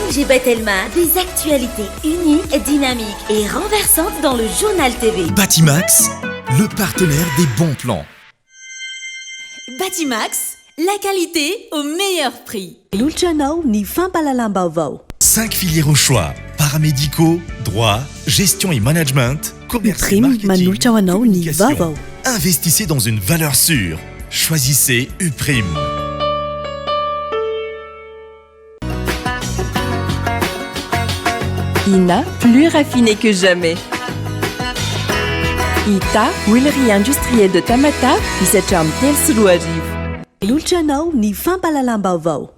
MG Batelma, des actualités uniques, dynamiques et renversantes dans le Journal TV. Batimax, le partenaire des bons plans. Batimax, la qualité au meilleur prix. Manolotra anao ny fampahalalam-baovao. Cinq filières au choix, paramédicaux, droit, gestion et management, commerce et Uprime marketing, manolotra ho anao ny communication. vaovao. Investissez dans une valeur sûre. Choisissez Uprime. Ina, plus raffiné que jamais. Ita, huilerie industrielle de Tamatave, izay hatramin'ny 2003. Manolotra anao ny fampahalalam-baovao.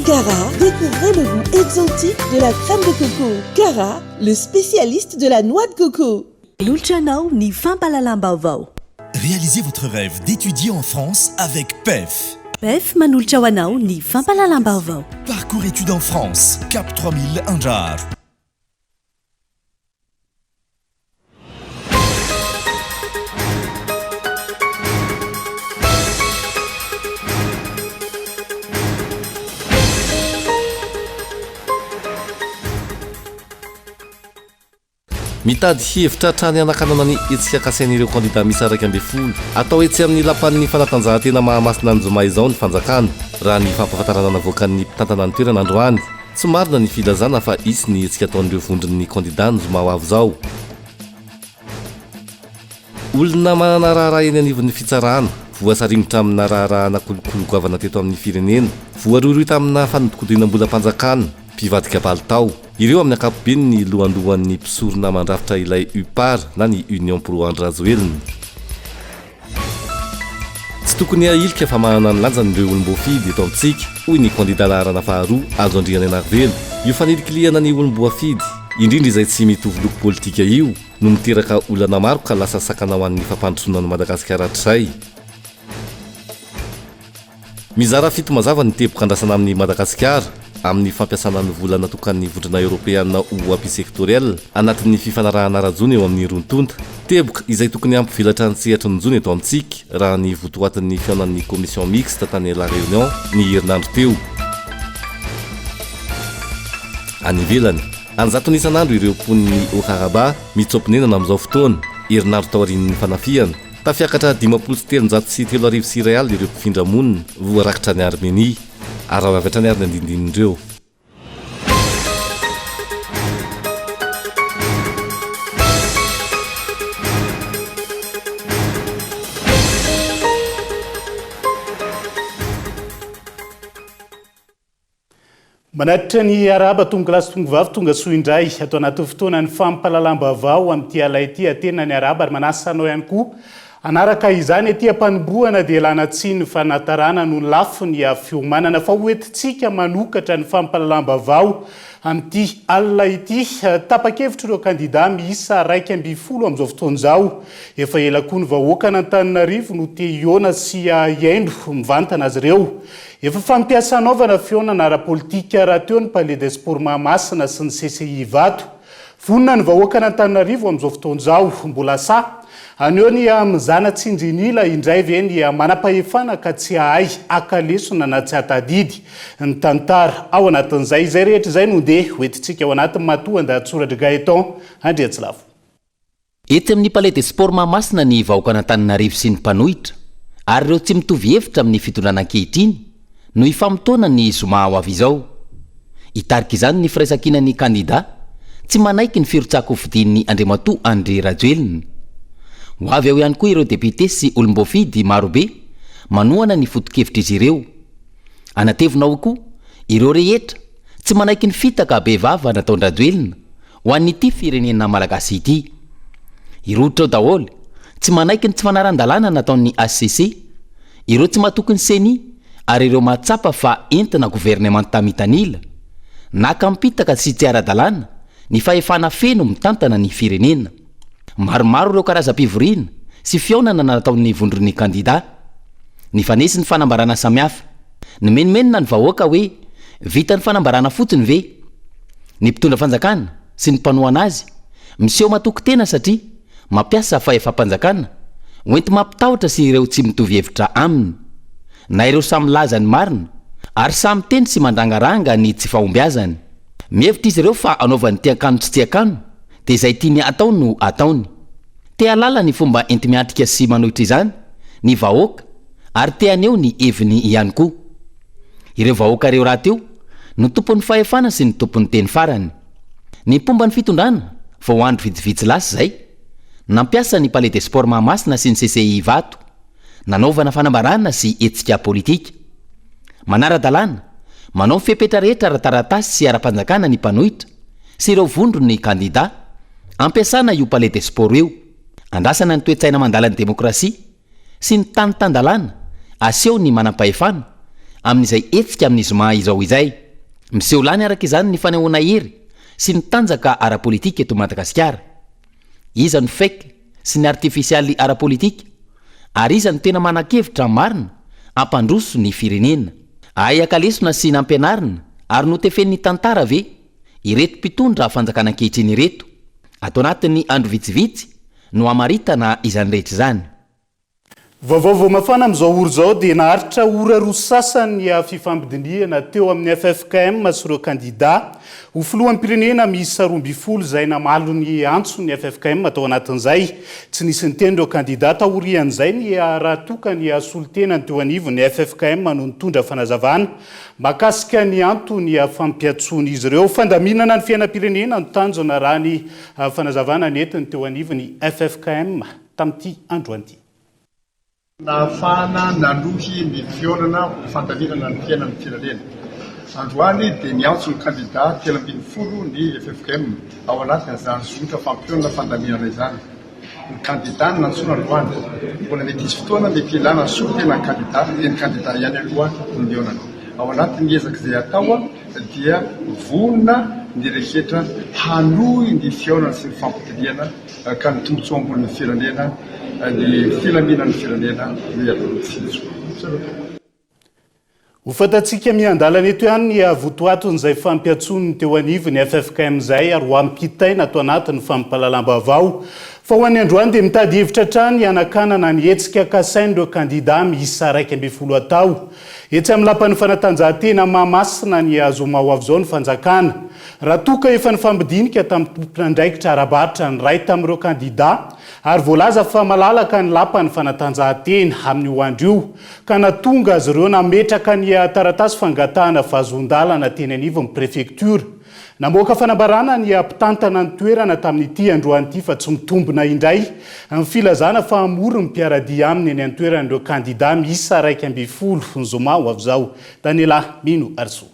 Cara, découvrez le goût exotique de la crème de coco. Cara, le spécialiste de la noix de coco. Manolotra anao ny fampahalalam-baovao. Réalisez votre rêve d'étudier en France avec PEF. PEF manolotra ho anao ny fampahalalam-baovao. Parcours études en France, Cap 3000 Andraharo. Mitady hevitra hatrany hanakanana ny hetsika kasain'ireo kandida miisa 11 atao etsy amin'ny lapan'ny fanatanjahantena Mahamasina ny zoma izao ny fanjakana, raha ny fampahafantarana navoakan'ny mpitantana ny toerana androany. Tsy marina ny filazana fa hisy ny hetsika ataon'ireo vondron'ny kandida ny zoma ho avy izao. Olona manana raharaha eny anivon'ny fitsarana, voasaringotra amina raharahana kolikoly goavana teto amin'ny firenena, voarohirohy tamina fanodikodinam-bolam-panjakana, mpivadika palitao. Ireo amin'ny ankapobeny ny lohandohan'ny mpisorona mandrafitra ilay UPAR na ny Union Pro Andry Rajoelina. Tsy tokony hahilika fa manana ny lanjany ireo olom-boafidy eto amintsika, hoy ny kandida laharana faharoa, Hajo Andrianainarivelo. Io fanilikilihana ny olom-boafidy, indrindra izay tsy mitovy loko politika io, no miteraka olana maro ka lasa sakana ho an'ny fampandrosoana an'i Madagasikara hatrizay. Mizara fito mazava ny teboka andrasana amin'i Madagasikara amin'ny fampiasana ny vola natokan'ny Vondrona Eoropeana ho appui sectoriel anatin'ny fifanarahana ara-jono eo amin'ny roa tonta. Teboka izay tokony hampivelatra ny sehatry ny jono eto amintsika raha ny votoatin'ny fihaonan'ny commission mixte tany La Réunion ny herinandro teo. Any ivelany, an-jatony isan'andro ireo mponin'i Haut-Karabakh mitsoa-ponenana amin'izao fotoana, herinandro taorian'ny fanafihana. Tafiakatra 3050 ireo mpifindra monina voarakitra any Armenia. Araho avy hatrany ary ny andinindin'ireo. Manatitra ny arahaba tompokolahy sy tompokovavy tonga soa indray ato anatin'ny fotoanan'ny fampahalalam-baovao amin'ity alay ity aterina ny arahaba ary manasa anao ihany koa hanaraka izany ety am-panombohana dia ialana tsiny fa natarana noho ny lafiny fiomanana fa hoentintsika manokatra ny fampahalalam-baovao amin'ity alina ity. Tapa-kevitra ireo kandida miisa 11 amin'izao fotoana izao. Efa ela koa ny vahoakan'Antananarivo no te hihaona sy hihaino mivantana azy ireo. Efa fampiasanaovana fihaonana ara-politika rahateo ny Palais des Sports Mahamasina sy ny CCI Ivato. Vonona ny vahoakan'Antananarivo amin'izao fotoana izao. Mbola sahy haneho ny mizana tsindrin'ila indray ve ny manam-pahefana ka tsy hahay haka lesona na tsy hahatadidy ny tantara ao anatin'izay? Izay rehetra izay no ndeha hoentintsika ao anatin'ny matoan-dahatsoratr'i Gaëtan Andriantsilavo. Etsy amin'ny Palais des Sports Mahamasina ny vahoakan'Antananarivo sy ny mpanohitra ary ireo tsy mitovy hevitra amin'ny fitondrana ankehitriny no hifamotoana ny zoma ho avy izao. Hitarika izany ny firaisankinan'ny kandida tsy manaiky ny firotsahan-kofidian'ny Andriamatoa Andry Rajoelina. Ho avy ao ihany koa ireo depiote sy olom-boafidy marobe manohana ny foto-kevitr'izy ireo. Anatevina ao koa ireo rehetra tsy manaiky ny fitaka bevava nataon-dRajoelina ho an'ity firenena malagasy ity. Hirohotra ao daholo, tsy manaiky ny tsy fanaran-dalàna nataon'ny HCC, ireo tsy matoky ny Ceni ary ireo mahatsapa fa entina governemanta mitanila, naka am-pitaka sy tsy ara-dalàna ny fahefana feno mitantana ny firenena. Maromaro ireo karazam-pivoriana sy fihaonana nataon'ny vondron'ny kandida. Nifanesy ny fanambarana samihafa. Nimenomenona ny vahoaka hoe vitan'ny fanambarana fotsiny ve? Ny mpitondra fanjakana sy ny mpanohana azy miseho matoky tena satria mampiasa fahefam-panjakana hoenti-mampitahotra sy ireo tsy mitovy hevitra aminy na ireo samy milaza ny marina ary samy miteny sy mandrangaranga ny tsy fahombiazany. Mihevitra izy ireo fa anaovany tian-kano tsy tian-kano dia izay tiany atao no ataony. Te hahalala ny fomba enti-miatrika sy manohitra izany ny vahoaka ary te haneho ny heviny ihany koa. Ireo vahoaka ireo rahateo no tompon'ny fahefana sy ny tompon'ny teny farany. Ny mpomba ny fitondrana, vao andro vitsivitsy lasa izay, nampiasa ny Palais des Sports Mahamasina sy ny CCI Ivato, nanaovana fanambarana sy hetsika politika. Manara-dalàna, manao ny fepetra rehetra ara-taratasy sy ara-panjakana ny mpanohitra sy ireo vondron'ny kandida. Ampiasana io Palais des Sports io. Andrasana ny toe-tsaina mandala ny demokrasia sy ny tany tan-dalàna aseho ny manampahefana amin'izay hetsika amin'ny zoma izao izay. Miseho lany araka izany ny fanehoana hery sy ny tanjaka ara-politika eto Madagasikara. Iza no fake sy ny artifisialy ara-politika? Ary iza no tena manan-kevitra marina hampandroso ny firenena? Ahay haka lesona sy nampianarina ary notefen'ny tantara ve ireto mpitondra fanjakana ankehitriny ireto? Ato anatin'ny andro vitsivitsy no hamaritana izany rehetra izany. Vaovao vao mafana amin'izao ora izao dia naharitra ora roa sasany ny fifampidinihana teo amin'ny ffkm sy ireo kandida ho filoham-pirenena miisa 12 izay namaly ny antson'ny ffkm tao anatin'izay. Tsy nisy niteny ireo kandida taorian'izay ny raha toa ka ny solontenany teo anivon'ny ffkm no nitondra fanazavana mahakasika ny antony fampiantsoan'izy ireo. Fandaminana ny fiainam-pirenena no tanjona raha ny fanazavana nentiny teo anivon'ny ffkm. tamin'ity androany ity. Nahafahana nanohy ny fihaonana ho fandaminana ny fiainan'ny firenena. Androany dia niantso ny kandida 13 ny ffkm ao anatin'izany zotra fampihaonana fandaminana izany. Ny kandida no nantsoina androany. Mbola mety hisy fotoana mety hilana ny solontenan'ny kandida dia ny kandida ihany aloha no nihaonana. Ao anatin'ny ezaka izay atao dia vonona ny rehetra hanohy ny fihaonana sy ny fampidinihana ka ny tombontsoa ambonin'ny firenena, ny filaminan'ny firenena no iadian'ny tsinjo. Ho fantatsika miandalana eto ihany ny votoaton'izay fampiantsoan'ny teo anivon'ny ffkm izay ary ho ampitaina ato anatin'ny fampahalalam-baovao. Fa ho an'ny androany dia mitady hevitra hatrany hanakanana ny hetsika kasain'ireo kandida miisa 11 atao etsy amin'ny lapan'ny fanatanjahantena Mahamasina ny zoma ho avy izao ny fanjakana. Raha toa ka efa nifampidinika tamin'ny tompon'andraikitra ara-barotra ny iray tamin'ireo kandidà ary voalaza fa malalaka ny lapan'ny fanatanjahantena amin'io andro io ka nahatonga azy ireo nametraka ny taratasy fangatahana fahazoan-dalana teny anivon'ny prefektiora. Namoaka fanambarana ny mpitantana ny toerana tamin'ity androany ity fa tsy mitombina indray ny filazana fa hamory ny mpiara-dia aminy eny an-toerana ireo kandidà miisa 11 ny zoma ho avy izao. Daniela Mino Arisoa.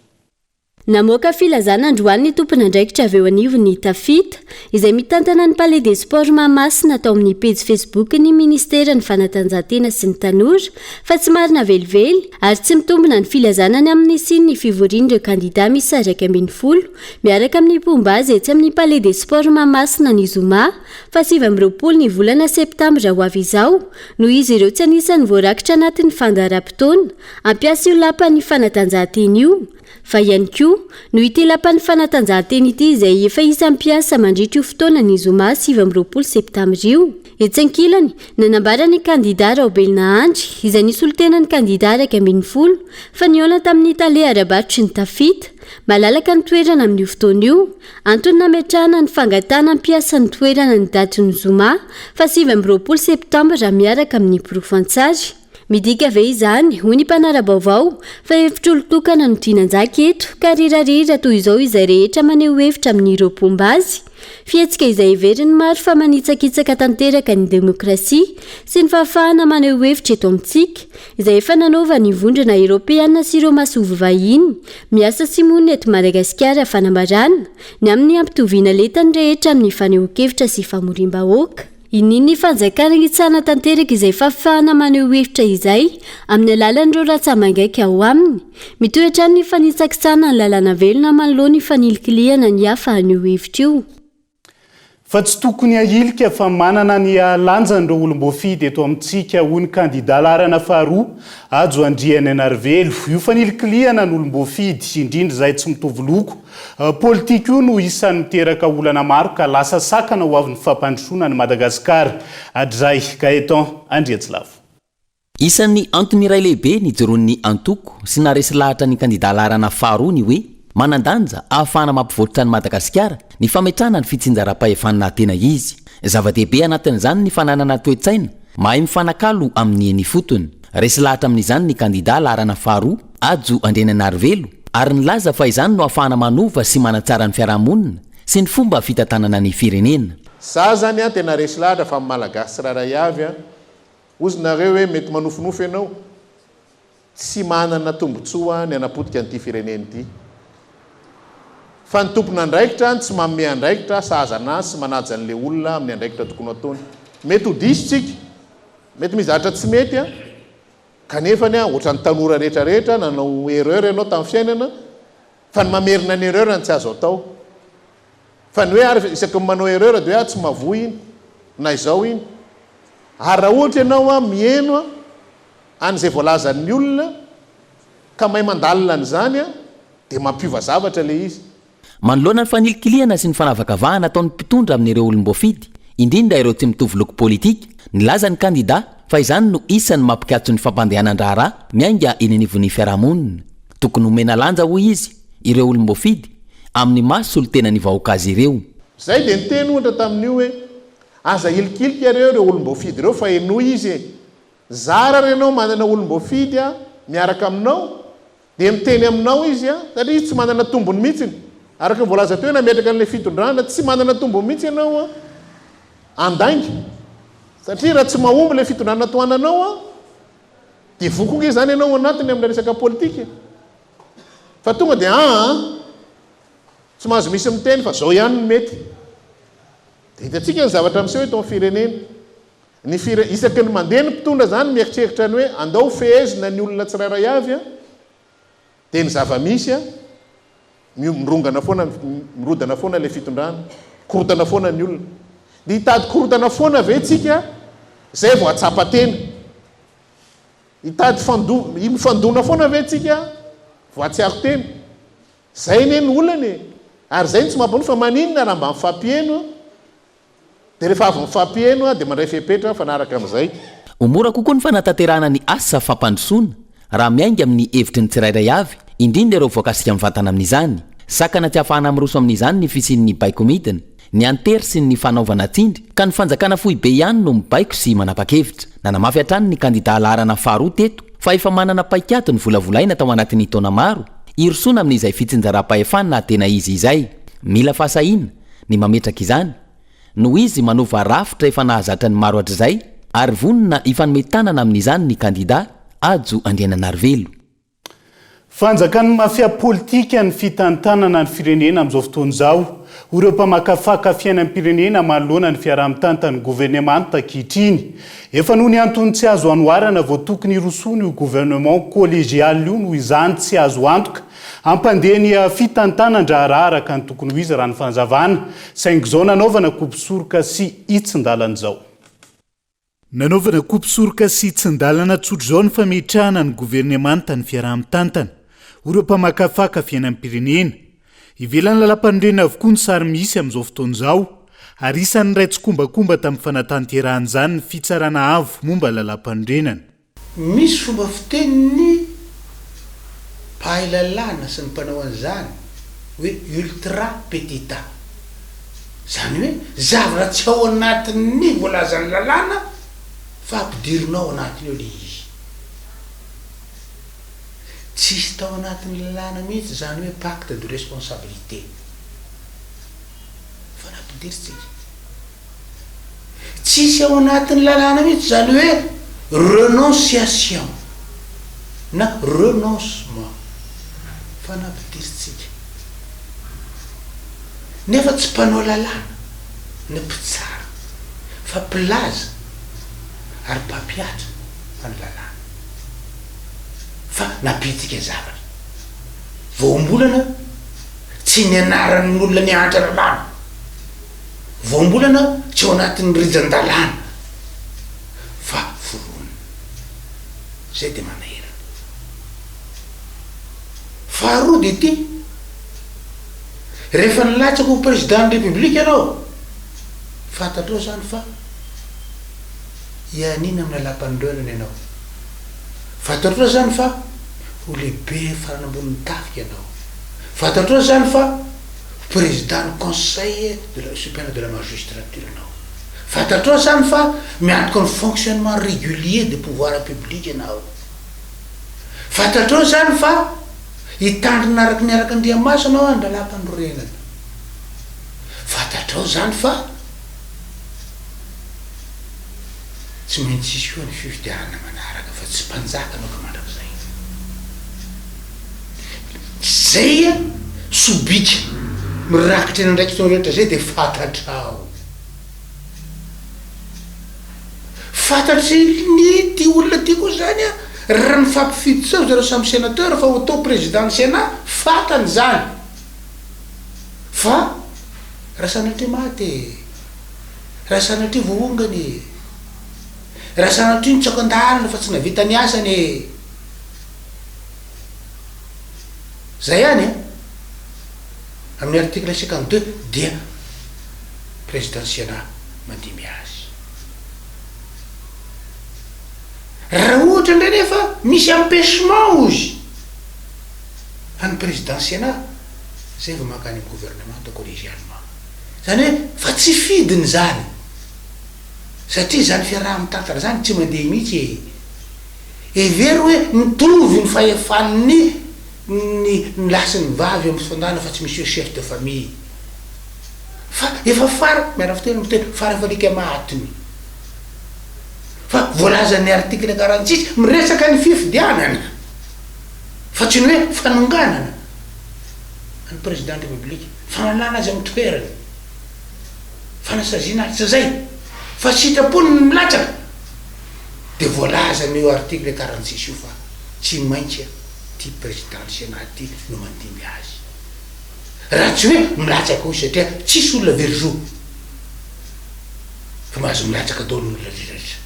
Namoaka filazana androany ny tompon'andraikitra avy eo anivon'ny Tafita, izay mitantana ny Palais des Sports Mahamasina tao amin'ny pejy Facebook-n'ny Ministeran'ny Fanatanjahantena sy ny Tanora, fa tsy marina velively ary tsy mitombina ny filazana ny amin'ny nisian'ny fivorian'ireo kandida miisa 11 miaraka amin'ny mpomba azy etsy amin'ny Palais des Sports Mahamasina ny zoma faha 29 ny volana septambra ho avy izao noho izy ireo tsy anisan'ny voarakitra anatin'ny fandaharam-potoana hampiasa io lapan'ny fanatanjahantena io. Fa ihany koa, noho ity lapan'ny fanatanjahantena ity izay efa isan'ny mpiasa mandritra io fotoana ny zoma 29 septambra io. Etsy ankilany, nanambara ny kandidà Raobelina Andry, izay nisolo tena ny kandidà 11, fa nihaona tamin'ny tale ara-barotry ny Tafita. Malalaka ny toerana amin'io fotoana io. Antony nametrahana ny fangatahana hampiasa ny toerana ny datin'ny zoma faha 29 septambra miaraka amin'ny porofo an-tsary. Midika ve izany, hoy ny mpanara-baovao, fa hevitr'olon-tokana no tiana hanjaka eto, ka rirarira toy izao izay rehetra maneho hevitra amin'ireo mpomba azy? Fihetsika izay heverin'ny maro fa manitsakitsaka tanteraka ny demokrasia sy ny fahafahana maneho hevitra eto amintsika, izay efa nanaovan'ny Vondrona Eoropeana sy ireo masoivoho vahiny miasa sy monina eto Madagasikara fanambarana ny amin'ny hampitoviana lenta ny rehetra amin'ny fanehoan-kevitra sy famoriam-bahoaka. Inian'ny fanjakana hitsahana tanteraka izay fahafahana maneho hevitra izay amin'ny alalan'ireo rantsamangaika ao aminy. Mitohy hatrany ny fanitsakitsahana ny lalàna velona manoloana ny fanilikilihana ny hafa haneho hevitra io. Fa tsy tokony hahilika fa manana ny lanjany ireo olom-boafidy eto amintsika, hoy ny kandidà laharana faharoa, Hajo Andrianainarivelo. Io fanilikilihana ny olom-boafidy, indrindra izay tsy mitovy loko, Politika io no isan'ny miteraka olana maro ka lasa sakana ho avy ny fampandrosoana an'i Madagasikara hatrizay. Gaëtan Andriatsilavo. Isan'ny antony iray lehibe nijoroan'ny antoko sy naharesy lahatra ny kandida laharana faharoa ny hoe. Manan-danja ahafahana mampivoatra an'i Madagasikara ny fametrahana ny fitsinjaram-pahefana tena izy. Zava-dehibe anatin'izany ny fananana toe-tsaina mahay mifanakalo amin'ny eny ifotony. Resy lahatra amin'izany ny kandidà laharana faharoa, Hajo Andrianainarivelo, ary nilaza fa izany no ahafahana manova sy manatsara ny fiarahamonina sy ny fomba fitantanana ny firenena. Za zany an tena resy lahatra fa ny Malagasy tsirairay avy an, ozy nareo hoe mety manofinofy ianao, Tsy manana tombotsoa ny hanapotika an'ity firenena ity. Fa ny tompon'andraikitra no tsy manome andraikitra sahaza anazy sy manaja an'ilay olona amin'ny andraikitra tokony hataony. Mety ho diso tsika, mety misy zavatra tsy mety an, kanefany an, ohatran'ny tanora rehetra rehetra nanao erreur ianao tamin'ny fiainana, fa ny mamerina ny erreur no tsy azo atao. Fa ny hoe ary isaky ny manao erreur dia hoe ah tsy mahavoa iny, na izao iny. Ary raha ohatra ianao an miheno an, An'izay voalazan'ny olona ka mahay mandalina an'izany dia mampiova zavatra ilay izy. Manoloana ny fanilikilihana sy ny fanavakavahana ataon'ny mpitondra amin'ireo olom-boafidy, indrindra ireo tsy mitovy loko politika, nilaza ny kandidà fa izany no isan'ny mampikatso ny fampandehanan-draharaha miainga eny anivon'ny fiarahamonina. Tokony homena lanja, hoy izy, ireo olom-boafidy amin'ny maha solontenan'ny vahoaka azy ireo. Izay dia niteny ohatra tamin'io hoe, aza ahilikilika ireo ireo olom-boafidy ireo fa henoy izy e! Zara ary ianao manana olom-boafidy miaraka aminao dia miteny aminao izy satria izy tsy manana tombony mihitsiny. Araka ny voalaza teo hoe nametraka an'ilay fitondrana, tsy manana tombony mihitsy ianao handainga satria raha tsy mahomby ilay fitondrana tohananao dia voa koa nge izany ianao ao anatiny amina resaka politika fa tonga dia aa tsy mahazo misy miteny fa zao ihany no mety. Dia hitantsika ny zavatra miseho eto amin'ny firenena. Ny fire, isaky ny mandeha ny mpitondra zany mieritreritra ny hoe andao fehezina ny olona tsirairay avy an, dia ny zava-misy an, mirongana foana, mirodana foana ilay fitondrana, korontana foana ny olona. Dia hitady korontana foana ve tsika zay vao hahatsapa tena? Hitady fando, mifandona foana ve tsika vao hahatsiaro tena? Zay anie ny olana e! Ary zay no tsy mampanoa fa maninona raha mba mifampiheno an? Dia rehefa avy mifampiheno dia mandray fepetra mifanaraka amin'izay. Ho mora kokoa ny fanatanterahana ny asa fampandrosoana raha miainga amin'ny hevitry ny tsirairay avy, indrindra ireo voakasika mivantana amin'izany. Sakana tsy ahafahana miroso amin'izany ny fisian'ny baiko midina, ny antery sy ny fanaovana tsindry ka ny fanjakana foibe ihany no mibaiko sy manapa-kevitra. Nanamafy hatrany ny kandidà laharana faharoa teto fa efa manana paikady novolavolaina tao anatin'ny taona maro hirosoana amin'izay fitsinjaram-pahefana tena izy izay. Mila fahasahiana ny mametraka izany, noho izy manova rafitra efa nahazatra ny maro hatrizay ary vonona hifanome tanana amin'izany ny kandida Hajo Andriananarivelo. Fanjakan'ny mafia politika ny fitantanana ny firenena amin'izao fotoana izao, hoy ireo mpamakafaka fiainam-pirenena manoloana ny fiaraha-mitantan'ny governemanta ankehitriny. Efa noho ny antony tsy azo anoharana vao tokony hirosoana io gouvernement collégial io noho izany tsy azo antoka Hampandeha ny fitantanan-draharaha araka ny tokony ho izy raha ny fanazavana, saingy izao nanaovana kopisoroka sy hitsin-dalana izao. Nanaovana kopisoroka sy hitsin-dalana tsotr'izao ny fametrahana ny governemanta ny fiaraha-mitantana, hoy ireo mpamakafaka fiainam-pirenena. Ivelan'ny lalàmpanorenana avokoa ny sary misy amin'izao fotoana izao, ary isan'ny niray tsikombakomba tamin'ny fanatanterahana izany ny Fitsarana Avo momba ny lalàmpanorenana. Misy fomba fitenin'ny mpahay lalàna sy ny mpanao an'izany hoe ultra petita. Izany hoe zavatra tsy ao anatin'ny voalazan'ny lalàna fa ampidirinao ao anatiny ao ilay izy. Tsisy tao anatin'ny lalàna mihitsy izany hoe pacte de responsabilité fa nampidirintsika. Tsisy ao anatin'ny lalàna mihitsy izany hoe renonciation na renoncement fa nampidirintsika. Nefa tsy mpanao lalàna ny mpitsara fa mpilaza ary mpampihatra ny lalàna. Fa nampiantsika zavatra. Voambolana tsy nianaran'ny olona nianatra lalàna. Voambolana tsy ao anatin'ny rijan-dalàna fa foronina. Izay dia manahirana. Faharoa dia ity, rehefa nilatsaka ho président-n'ny République ianao, fantatrao izany fa hianiana amin'ny lalàmpanorenana ianao. Fantatrao izany fa ho lehibe farany ambonin'ny tafika ianao. Fantatrao izany fa Président ny Conseil de la supérieur de la magistrature ianao. Fantatrao izany fa miantoka ny fonctionnement régulier des pouvoirs publics ianao. Fantatrao izany fa hitandrina araka ny arak'Andriamaso ianao any Lalàmpanorenana. Fantatrao izany fa tsy maintsy hisy koa ny fifidianana manaraka fa tsy mpanjaka ianao ka mandrakizay. Zay sobika mirakitra ny andraikitrinao rehetra zay dia fantatrao. Fantatry ny ty olona ty koa zany an, raha nifampifidy teo zareo samy sénateur fa ho atao président ny sénat, fantany zany. Fa raha sanatria maty e, raha sanatria voaongana e, raha sanatria nitsoaka an-dalana fa tsy navita ny asany e. Zay ihany an! Amin'ny article 52 dia président Sénat mandimby azy. Raha ohatra indray nefa misy empêchement ozy an'ny président Sénat, zay vao mankany amin'ny gouvernement collégialement. Zany hoe fa tsy fidiny zany satria zany fiaraha-mitantana zany tsy mandeha mihitsy e! Hevero hoe mitovy ny fahefan'ny ny ny lahy sy ny vavy eo amin'ny fitondràna fa tsy misy hoe chef de famille. Fa efa fara, miala fiteny miteny, fara efa alika matiny. Fa voalazan'ny article 46 miresaka ny fifidianana fa tsy ny hoe fanonganana an'ny président ny république, fanalana azy amin'ny toerany, fanasaziana azy, tsy izay fa sitrapony ny milatsaka. Dia voalazan'io article 46 io fa tsy maintsy ity président ny Sénat ity no mandimby azy. Raha tsy hoe milatsaka hoy satria tsisy olona very zo fa mahazo milatsaka daholo ny olona rehetra rehetra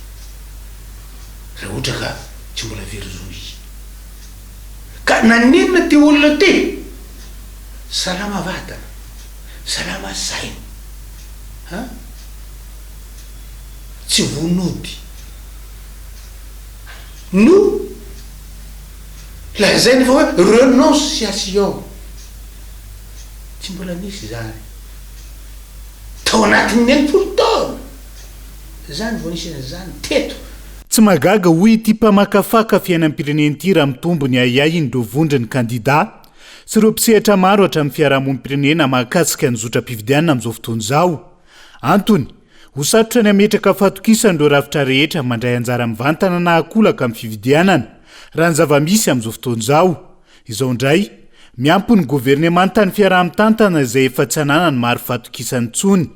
raha ohatra ka tsy mbola very zo izy. Ka naninona ity olona ity? Salama vatana, salama saina, an? tsy vonody no lazainy fa hoe renonciation, tsy mbola nisy izany tao anatin'ny 60 taona izany vao nisy an'izany teto. Tsy mahagaga, hoy ity mpamakafaka fiainam-pirenena ity raha mitombo ny ahiahin'ireo vondron'ny kandidà sy ireo mpisehatra maro hatramin'ny fiarahamonim-pirenena mahakasika ny zotram-pifidianana amin'izao fotoana izao. Antony, ho sarotra ny hametraka fahatokisana ireo rafitra rehetra mandray anjara mivantana na ankolaka amin'ny fividianana, raha ny zava-misy amin'izao fotoana izao. Izao indray, miampy ny governemanta ny fiaraha-mitantana izay efa tsy ananan'ny maro fahatokisana intsony,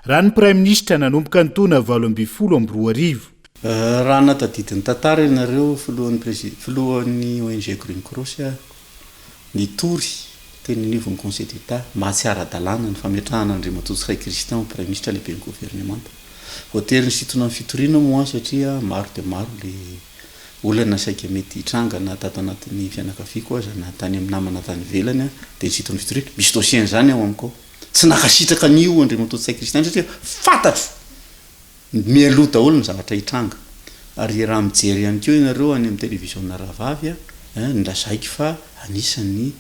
raha ny praiminisitra nanomboka ny taona 2018. Raha nahatadidy ny tantara ianareo, filohan'ny prezi, filohan'ny ONG Green Cross aho, Nitory teny anivon'ny Conseil d'Etat maha tsy ara-dalàna ny fametrahana an'Andriamatoa Ntsay Christian ho Praiminisitra lehiben'ny governemanta. Voatery nisintona ny fitoriana moa aho satria maro dia maro ilay olana saika mety hitranga na tato anatin'ny fianakaviako aza na tany amin'ny namana tany ivelany dia nisintona ny fitoriana. Misy dossier an'izany ao amiko ao. Tsy nankasitraka an'io Andriamatoa Ntsay Christian satria fantatro Mialoha daholo ny zavatra hitranga. Ary raha mijery ihany koa ianareo any amin'ny televiziona rahavavy a, nolazaiko fa anisan'ny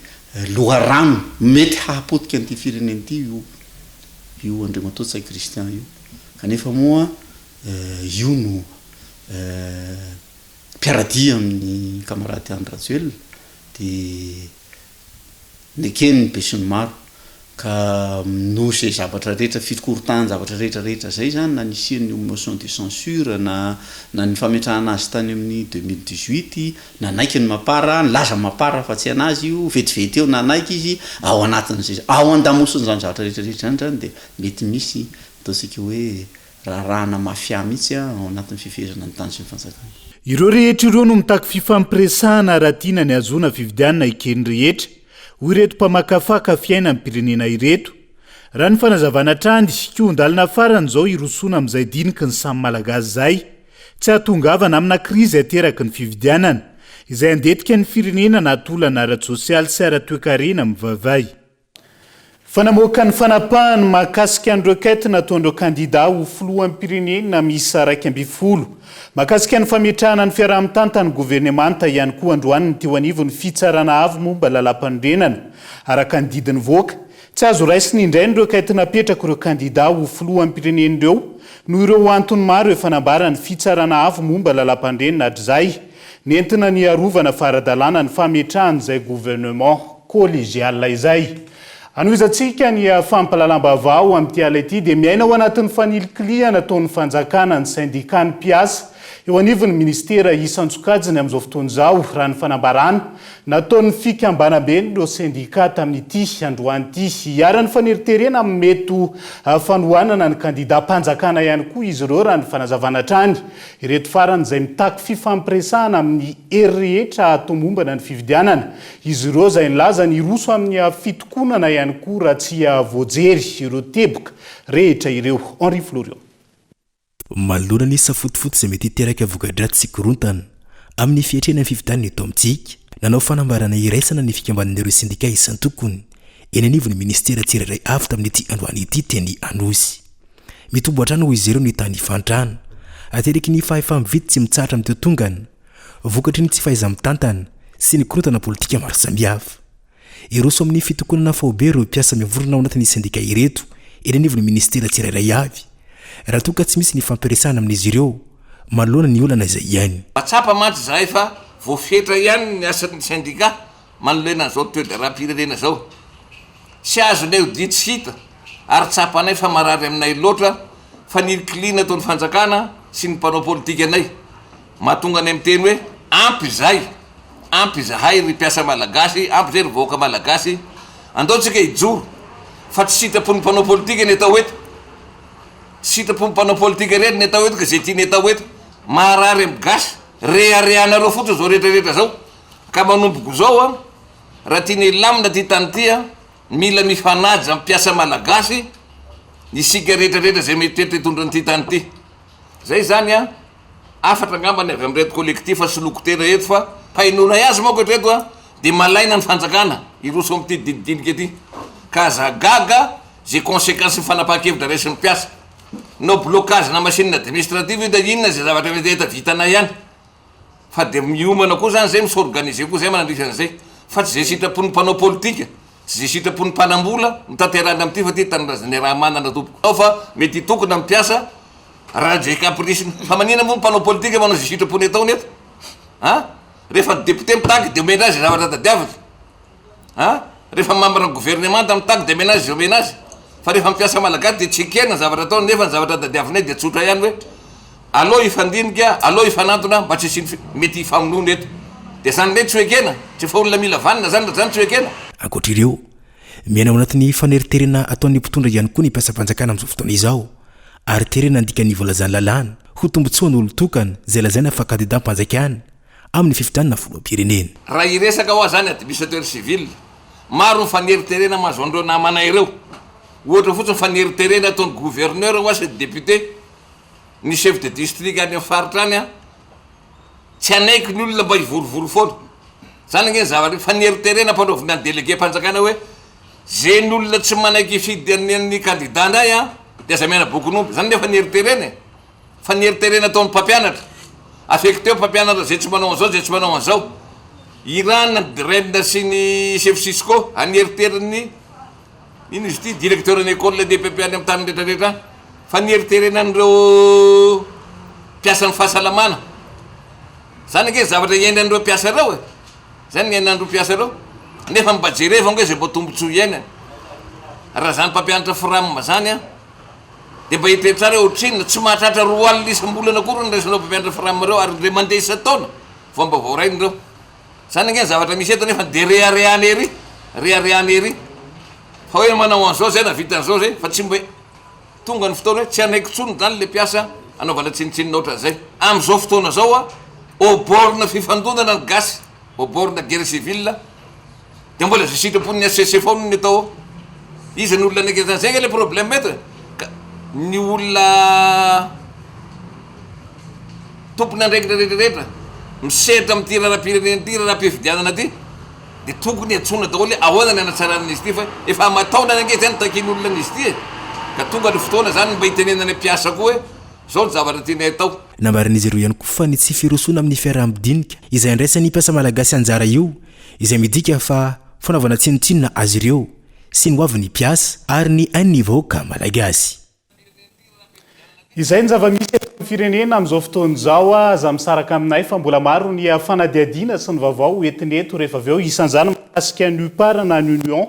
loharano mety hahapotika an'ity firenena ity io io Andriamatoa Ntsay Christian io. Kanefa moa io no mpiara-dia amin'ny camarade Andry Rajoelina dia Neken'ny besinimaro. Ka noho izay zavatra rehetra, fikorotahan-javatra rehetra rehetra izay izany, na nisian'ny motion de censure, na na ny fametrahana azy tany amin'ny 2018, nanaiky ny Mapar, nilaza ny Mapar fa tsy an'azy io, vetivety eo nanaiky izy, ao anatin'izay, ao an-damosin'izany zavatra rehetra rehetra izany izany dia mety misy ataontsika hoe raharahana mafia mihitsy ao anatin'ny fifehezana ny tany sy ny fanjakana. Ireo rehetra ireo no mitaky fifampiresahana raha tiana ny hahazoana fifidianana eken'ny rehetra, hoy ireto mpamakafaka fiainam-pirenena ireto. Raha ny fanazavana hatrany, kihon-dalana farany izao hirosoana amin'izay diniky ny samy Malagasy izay, tsy hahatongavana amina krizy ateraky ny fifidianana, izay handetika ny firenena anaty olana ara-tsosialy sy ara-toekarena mivaivay. Fa namoaka ny fanapahany mahakasika ny requête nataon'ireo kandida ho filoham-pirenena miisa 11 mahakasika ny fametrahana ny fiaraha-mitantan'ny governemanta ihany koa androany ny teo anivon'ny Fitsarana Avo momba Lalàmpanorenana. Araka ny didy nivoaka, tsy azo raisina indray ny requête napetrak'ireo kandida ho filoham-pirenena ireo noho ireo antony maro efa nambaran'ny Fitsarana Avo momba Lalàmpanorenana hatrizay nentina niarovana fa ara-dalàna ny fametrahana izay gouvernement collégial izay. Hanohizantsika ny fampahalalam-baovao amin'ity alina ity dia miaina ao anatin'ny fanilikilihana ataon'ny fanjakana ny sendikan'ny mpiasa eo anivon'ny minisitera isan-tsokajiny amin'izao fotoana izao, raha ny fanambarana nataon'ny fikambanamben'ireo sendika tamin'ity androany ity. Iharan'ny faneriterena amin'ny mety ho fanohanana ny kandidam-panjakana ihany koa izy ireo raha ny fanazavana hatrany. Ireto farany izay mitaky fifampiresahana amin'ny hery rehetra hahatomombana ny fifidianana. Izy ireo izay nilaza ny hiroso amin'ny fitokonana ihany koa raha tsy voajery ireo teboka rehetra ireo. Henri Florian. Manoloana ny safotofoto izay mety hiteraka voka-dratsy sy korontana amin'ny fiatrehana ny fifidianana eto amintsika, nanao fanambarana iraisana ny fikambanan'ireo sendika isan-tokony eny anivon'ny minisitera tsirairay avy tamin'ity androany ity teny Anosy. Mitombo hatrany hoy izy ireo ny tany ifantrana ateraky ny fahefa-mividy tsy mitsahatra mitotongana vokatry ny tsy fahaiza-mitantana sy ny korontana politika maro samihafa. Hiroso amin'ny fitokonana faobe ireo mpiasa mivondrona ao anatin'ny sendika ireto eny anivon'ny minisitera tsirairay avy raha toa ka tsy misy ny fampiresahana amin'izy ireo manoloana ny olana izay iainy. Mahatsapa mantsy izahay fa voafetra ihany ny asan'ny sendika manoloana an'izao toe-draharaham-pirenena izao. Tsy azonay odia tsy hita ary tsapanay fa marary aminay loatra fa nilikiliana ataon'ny fanjakana sy ny mpanao politika anay. Mahatonga anay miteny hoe ampy izay, ampy izahay ry mpiasa malagasy, ampy izay ry vahoaka malagasy, andao tsika hijoro fa tsy sitrapon'ny mpanao politika ny atao eto, tsy sitrapon'ny mpanao politika irery ny atao eto ka izay tiany atao eto. Maharary amin'ny gasy, reharehanareo fotsiny izao rehetra rehetra izao ka manomboka izao an, raha tiana hilamina ity tany ity an, mila mifanaja amin'ny mpiasa malagasy isika rehetra rehetra izay mieritreritra hitondra an'ity tany ity. Zay izany an. Hafatra angamba ny avy amin'ireto collectif soloiko tena eto fa hainoanay azy manko hatreto a dia malaina ny fanjakana hiroso amin'ity dinidinika ity ka aza gaga ze consequence ny fanapahan-kevitra raisin'ny mpiasa nao blocage na machine administrative io dia inona ze zavatra mety hita vitanay ihany fa dia miomana koa zany zay mi-s'organiser koa zay manandrify an'izay fa tsy ze sitrapon'ny mpanao politika Tsy izay sitrapon'ny mpanambola no tanterahina amin'ity fa ity tanindrazana iaraha-manana tompoko. Ao fa mety hitokona ny mpiasa raha izay caprice-ny. Fa maninona moa ny mpanao politika manao izay sitrapony ataony eto? An? Rehefa ny député mitaky dia omena azy izay zavatra tadiaviny. An? Rehefa ny membre ny gouvernemanta mitaky dia omena azy izay omena azy. Fa rehefa ny mpiasa malagasy dia tsy ekena ny zavatra ataony nefa ny zavatra tadiavinay dia tsotra ihany hoe Aleo hifandinika, aleo hifanantona mba tsy hisian'ny mety hifamonoana eto. Dia zany indray tsy ho ekena? Tsy efa olona mila vanona zany raha zany tsy ho ekena? Ankoatra ireo, miaina ao anatin'ny faneriterena ataon'ny mpitondra ihany koa ny mpiasam-panjakana amin'izao fotoana izao ary terena handika ny voalazan'ny lalàna ho tombontsoan'olon-tokana izay lazaina fa kandidam-panjakana amin'ny fifidianana filoham-pirenena. Raha hiresaka hoa zany administrateur civil, maro ny faneriterena mahazo an'ireo namanay ireo. Ohatra fotsiny faneriterena ataon'ny gouverneur hoa sy ny député. Ny chef de district any amin'ny faritra any an, tsy hanaiky ny olona mba hivorivory foana. Zany ange ny zavatra, faneriterena ampanaovina ny délégué-mpanjakana hoe ze ny olona tsy manaiky hifidy an'ny an'ny candidat ndray an, de aza omena bokin'omby. Zany anie faneriterena e. Faneriterena ataon'ny mpampianatra. Affecteo mpampianatra ze tsy manao an'izao, ze tsy manao an'izao. Irana ny DREN sy ny chef Cisco haneritery Inona izy ity? Directeur ny école DPP any amin'ny tany rehetra rehetra any. Fa ny eriterena an'ireo mpiasan'ny fahasalamana. Zany ange zavatra iainan'ireo mpiasa ireo e. Zany ny iainan'ireo mpiasa ireo. Nefa mba jerevo ange izay mba tombontsoa iainany. Raha zany mpampianatra fram zany an, dia mba eritreritra tsara hoe ohatrinona, tsy mahatratra 20 isam-bolana akory ny raisin'ireo mpampianatra fram ireo ary indray mandeha isan-taona vao mba voarainy ireo. Zany ange ny zavatra misy eto nefa de reharehana ery, reharehana ery fa hoe manao an'izao zay na vita an'izao zay fa tsy mba tonga ny fotoana hoe tsy hanaiky intsony zany le mpiasa hanaovana tsinontsinona ohatran'izay. Amin'izao fotoana zao a, au bord-na fifandonana ny gasy, au bord-na guerre civile, de mbola zay sitrapon'ny HCC foana ny atao ao. Iza ny olona hanaiky an'izany? Zay ange le problème eto e. Ka ny olona Tompon'andraikitra rehetra rehetra misehatra amin'ity raharaham-pirenena ity, raharaham-pifidianana ity, Dia tokony antsoina daholo hoe ahoana ny hanatsarana an'izy ity fa efa aman-taonany ange izay no takian'olona an'izy ity e! Ka tonga ny fotoana izany mba hitenenana mpiasa koa hoe izao ny zavatra tianay atao. Nambaran'izy ireo ihany koa fa ny tsy firosoana amin'ny fiaraha-midinika izay andraisan'ny mpiasa malagasy anjara io izay midika fa fanaovana tsinontsinona azy ireo sy ny hoavin'ny mpiasa ary ny ain'ny vahoaka malagasy. Izay ny zava-misy eto amin'ny firenena amin'izao fotoana izao. Aza misaraka aminay fa mbola maro ny fanadihadiana sy ny vaovao ho entina eto rehefa avy eo. Isan'izany mahakasika ny UPAR na ny Union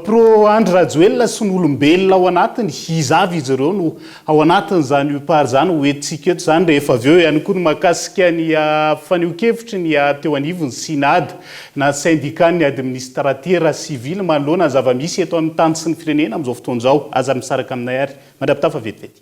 Pro Andry Rajoelina sy ny olombelona ao anatiny. Iza avy izy ireo no ao anatin'izany UPAR izany? Ho entintsika eto izany rehefa avy eo. Ihany koa ny mahakasika ny fanehoan-kevitry ny teo anivon'ny Synad na Syndicat-n'ny Administratera Sivily manoloana ny zava-misy eto amin'ny tany sy ny firenena amin'izao fotoana izao. Aza misaraka aminay ary. Mandra-pitafa vetivety.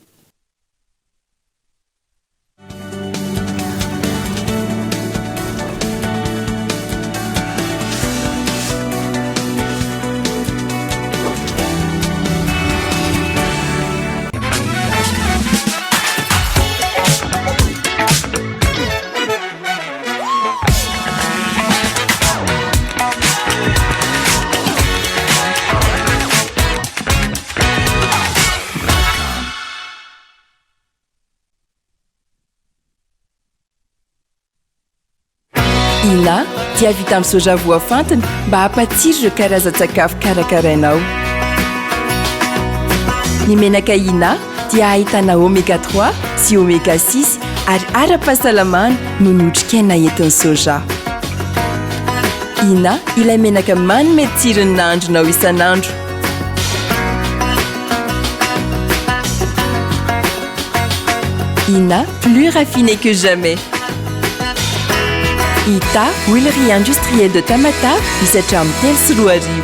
Ina dia vita amin'ny soja voafantina mba hampatsiro ireo karazan-tsakafo karakarainao. Ny menaka Ina dia ahitana oméga 3 sy oméga 6 ary ara-pahasalamana noho ny otrikaina entin'ny soja. Ina ilay menaka manome tsiro ny nahandronao isan'andro. Ina, plus raffiné que jamais. Ita, huilerie industrielle de Tamatave, misy hatramin'ny 2003.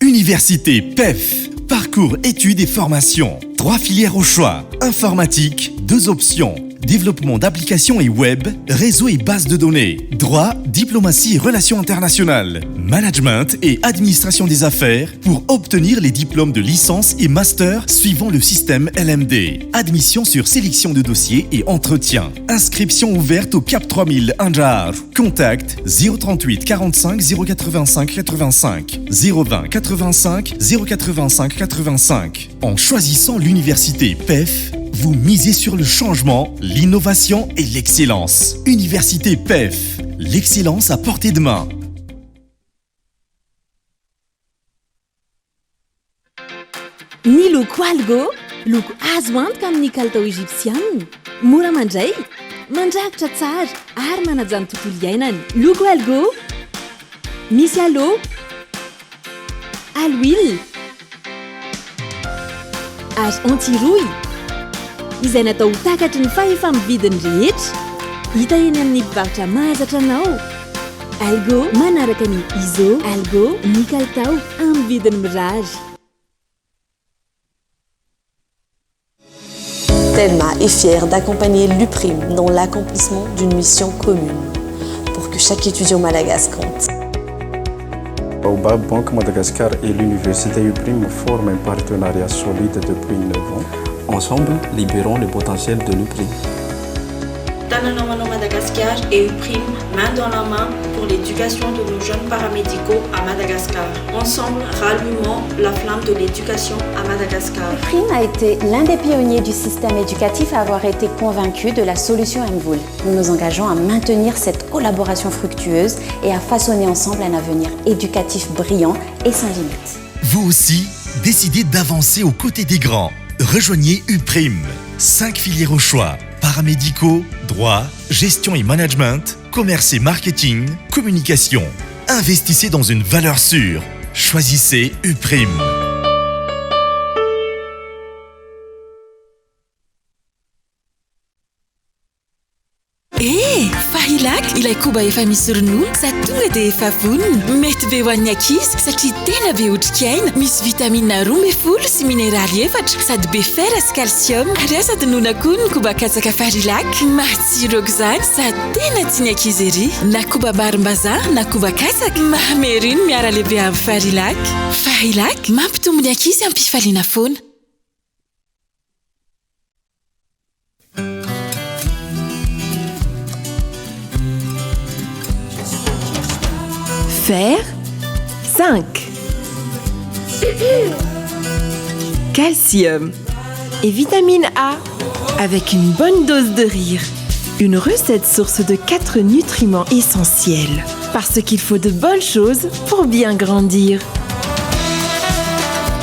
Université PEF, parcours études et formation. Trois filières au choix. Informatique, deux options. Développement d'applications et web, réseau et base de données. Droit, diplomatie et relations internationales. Management et administration des affaires pour obtenir les diplômes de licence et master suivant le système LMD. Admission sur sélection de dossiers et entretien. Inscription ouverte au CAP 3000 Anjar. Contact 038 45 085 85 020 85 085 85. En choisissant l'université PEF, vous misez sur le changement, l'innovation et l'excellence. Université PEF, l'excellence à portée de main. Ny loko Algo, loko azo antoka amin'ny kalitao Egyptiana, mora mandray, mandrakotra tsara ary manaja ny tontolo iainana. Loko Algo, misy aloe, aloe ary anti-rouille, izay natao ho takatry ny fahefa-mividin'ny rehetra. Hita eny amin'ny mpivarotra mahazatra anao. Algo manaraka ny ISO Algo ny kalitao amin'ny vidiny mirary. Telma est fière d'accompagner l'UPRIM dans l'accomplissement d'une mission commune pour que chaque étudiant malagasy compte. Baobab Banque Madagascar et l'Université UPRIM forment un partenariat solide depuis 9 ans. Ensemble, libérons le potentiel de l'UPRIM. Tanana Manao Madagascar et UPRIM, main dans la main pour l'éducation de nos jeunes paramédicaux à Madagascar. Ensemble, rallumons la flamme de l'éducation à Madagascar. UPRIM a été l'un des pionniers du système éducatif à avoir été convaincu de la solution MVOL. Nous nous engageons à maintenir cette collaboration fructueuse et à façonner ensemble un avenir éducatif brillant et sans limite. Vous aussi, décidez d'avancer aux côtés des grands. Rejoignez UPRIM. 5 filières au choix. Paramédicaux, droit, gestion et management, commerce et marketing, communication. Investissez dans une valeur sûre. Choisissez UPRIM. Eh! Farilac, ilay koba efa misy ronono sady tonga dia efa vonona. Mety be ho an'ny ankizy satria tena be otrikaina, misy vitamina 12 sy mineraly efatra sady be fer sy calcium. Ary aza adinoina koa ny koba katsaka Farilac. Matsiro aok'izany sady tena tian'ny ankizy ery. Na koba varim-bazaha na koba katsaka, mamy ery ny miara-lehibe amin'ny Farilac. Farilac, mampitombo ny ankizy am-pifaliana foana. Fer, zinc, calcium et vitamine A avec une bonne dose de rire. Une recette source de quatre nutriments essentiels. Parce qu'il faut de bonnes choses pour bien grandir.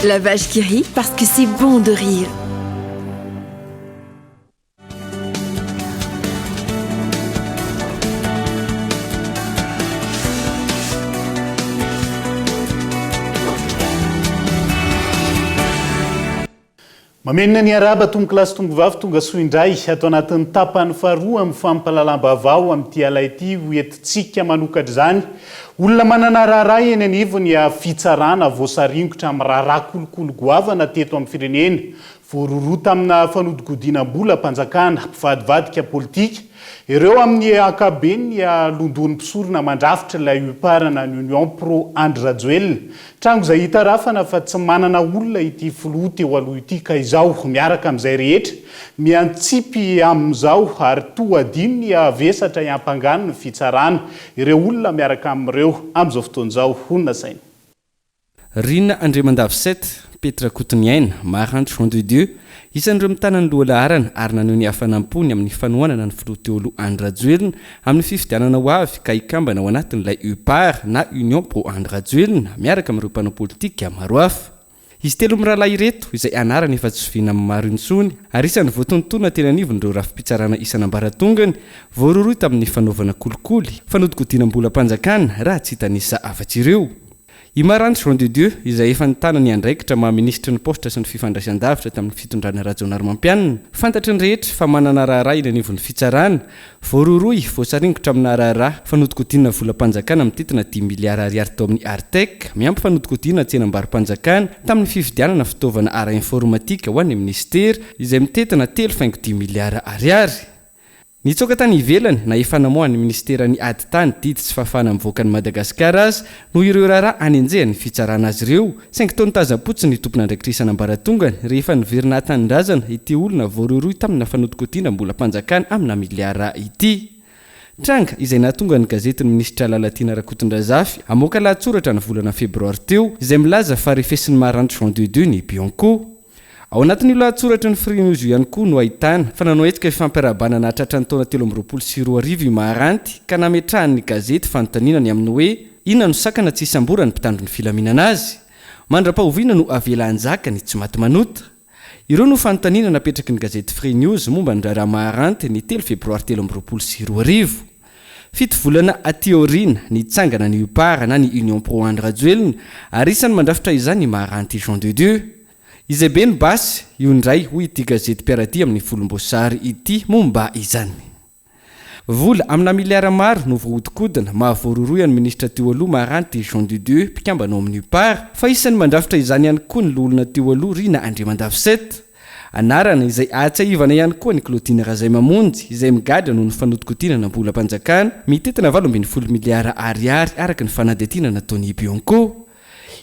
La vache qui rit parce que c'est bon de rire. Mamelona ny arahaba tompokolahy sy tompokovavy tonga soa indray ato anatin'ny tapany faharoa amin'ny fampahalalam-baovao amin'ity alay ity ho entintsika manokatra izany olona manana raharaha eny anivon'ny fitsarana voasaringotra amin'ny raharaha kolikoly goavana teto amin'ny firenena Voarohirohy tamina fanodikodinam-bolam-panjakana, mpivadivadika politika, ireo amin'ny ankapobeny ny londohon'ny mpisorona mandrafitra ilay Upar na ny Union Pro Andry Rajoelina. Tranga izay itarafana fa tsy manana olona ity filoha teo aloha ity ka izao miaraka amin'izay rehetra miantsipy amin'izao ary toa adino ny havesatra hiampangany ny fitsarana ireo olona miaraka amin'ireo amin'izao fotoana izao, hoy ny nasaina. Rina Andriamandavy Seth, Pety Rakotoniaina, Maranto Jean de Dieu, isan'ireo mitana ny lohalaharana ary naneho ny hafanam-pony amin'ny fanohanana ny filoha teo aloha Andry Rajoelina amin'ny fifidianana ho avy ka hikambana ao anatin'ilay UPAR na Union Pro Andry Rajoelina miaraka amin'ireo mpanao politika maro hafa. Izy telo mirahalahy ireto, izay anarana efa tsy zoviana amin'ny maro intsony ary isan'ny voatonontonona teny anivon'ireo rafi-pitsarana isan'ambaratongany, voarohirohy tamin'ny fanaovana kolikoly, fanodikodinam-bolam-panjakana raha tsy hitanisa afa-tsy ireo. I Maranto Jean de Dieu, izay efa nitana ny andraikitra maha minisitry ny paositra sy ny fifandraisan-davitra tamin'ny fitondrana Rajaonarimampianina, fantatry ny rehetra fa manana raharaha eny anivon'ny fitsarana, voarohirohy, voasaringotra amina raharaha fanodikodinana volam-panjakana mitentina dimy miliara ariary tao amin'ny Artec, miampy fanodikodinana tsenam-baro-panjakana tamin'ny fividianana fitaovana ara-informatika ho an'ny minisitera, izay mitentina telo faingo dimy miliara ariary. Nitsoaka tany ivelany na efa namoahan'ny minisiteran'ny ady tany didy tsy fahafahana mivoaka an'i Madagasikara aza noho ireo raharaha anenjehan'ny fitsarana azy ireo, saingy toa nitazam-potsiny ny tompon'andraikitra isan'ambaratongany rehefa niverina an-tanindrazana ity olona voarohirohy tamina fanodikodinam-bolam-panjakana amina miliara ity. Tranga izay nahatonga ny gazetin'ny minisitra Lalatiana Rakotondrazafy hamoaka lahatsoratra ny volana febroary teo izay milaza fa refesin'i Maranto Jean de Dieu ny Bianco. Ao anatin'io lahatsoratry ny Free News io ihany koa no ahitana fa nanao hetsika fifampiarahabana nahatratra ny taona 2023 i Maharanty ka nametrahan'ny gazety fanontaniana ny amin'ny hoe inona no sakana tsy hisamboran'ny mpitandro ny filaminana azy? Mandra-pahoviana no avela hanjaka ny tsy maty manota? Ireo no fanontaniana napetraky ny gazety Free News momba ny raharaha Maharanty ny telo febroary 2023. Fito volana aty aoriana, nitsangana ny UPAR na ny Union Pro Andry Rajoelina ary isan'ny mandrafitra izany i Maharanty Jean de Dieu. Izay be ny basy, io indray, hoy ity gazety mpiara-dia amin'ny volomboasary ity momba izany. Vola amina miliara maro no voahodinkodina, mahavoarohirohy an'ny minisitra teo aloha Maharanty Jean de Dieu, mpikambana ao amin'ny UPAR, fa isan'ny mandrafitra izany ihany koa ny loholona teo aloha Rina Andriamandavy Seth. Anarana izay ahatsiahivana ihany koa an'i Claudine Razaimamonjy, izay migadra noho ny fanodikodinana volam-panjakana mitentina 18 miliara ariary araka ny fanadihadiana nataon'i Bianco.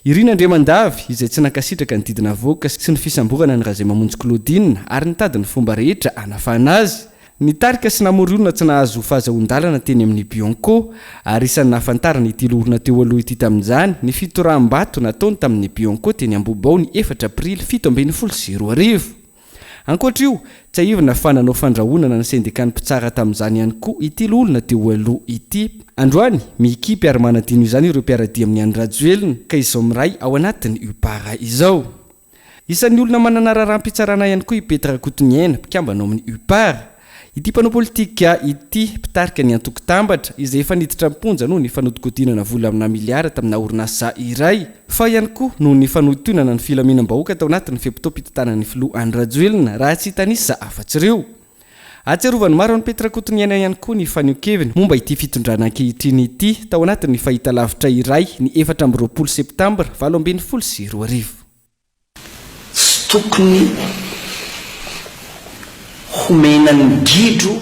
Irina Andriamandavy, izay tsy nankasitraka ny didy navoaka sy ny fisamborana an'i Razaimamonjy Claudine ary nitady ny fomba rehetra hanafahana azy. Nitarika sy namory olona tsy nahazo fahazahoan-dalana teny amin'ny Bianco, ary isan'ny nahafantarana ity loholona teo aloha ity tamin'izany ny fitoraham-bato nataony tamin'ny Bianco teny Ambohibao ny efatra aprily 2017. Ankoatra io, tsiahivina fa nanao fandrahonana ny sendikan'ny mpitsara tamin'izany ihany koa ity loholona teo aloha ity. Androany, mikipy ary manadino izany ireo mpiara-dia amin'i Andry Rajoelina ka izao miray ao anatin'ny UPAR izao. Isan'ny olona manana raharaham-pitsarana ihany koa i Pety Rakotoniaina, mpikambana ao amin'ny UPAR. Ity mpanao politika ity, mpitarika ny antoko Tambatra, izay efa niditra am-ponja noho ny fanodikodinana vola amina miliara tamina orinasa iray, fa ihany koa noho ny fanohintohinana ny filaminam-bahoaka tao anatin'ny fe-potoam-pitantanan'ny filoha Andry Rajoelina, raha tsy hitanisa afa-tsy ireo. Ahatsiarovan'ny maro an'i Pety Rakotoniaina ihany koa ny fanehoan-keviny momba ity fitondrana ankehitriny ity tao anatin'ny fahitalavitra iray ny 24 septambra 2018. Tsy tokony homena ny gidro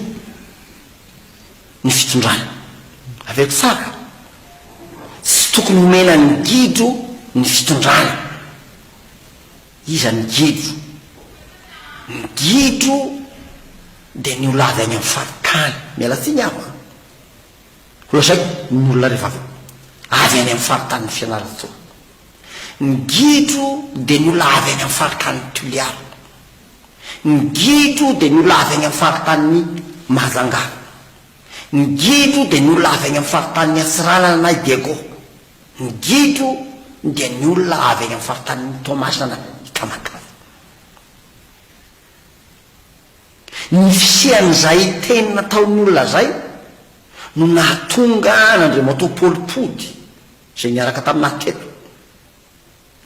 ny fitondrana. Averiko tsara, tsy tokony homena ny gidro ny fitondrana. Iza ny gidro? Ny gidro dia ny olona avy any amin'ny faritany. Miala tsiny aho an! Holazaiko ny olona rehefa avy eo. avy any amin'ny faritanin'i Fianarantsoa. Ny gidro dia ny olona avy any amin'ny faritanin'i Toliara. Ny gidro dia ny olona avy any amin'ny faritanin'i Mahajanga. Ny gidro dia ny olona avy any amin'ny faritanin'i Antsiranana na i Diego. Ny gidro dia ny olona avy any amin'ny faritanin'i Toamasina na i Tamatave. Ny fisian'izay teny nataon'ny olona izay no nahatonga an'Andriamatoa Paoly Pody, izay niaraka taminà teto,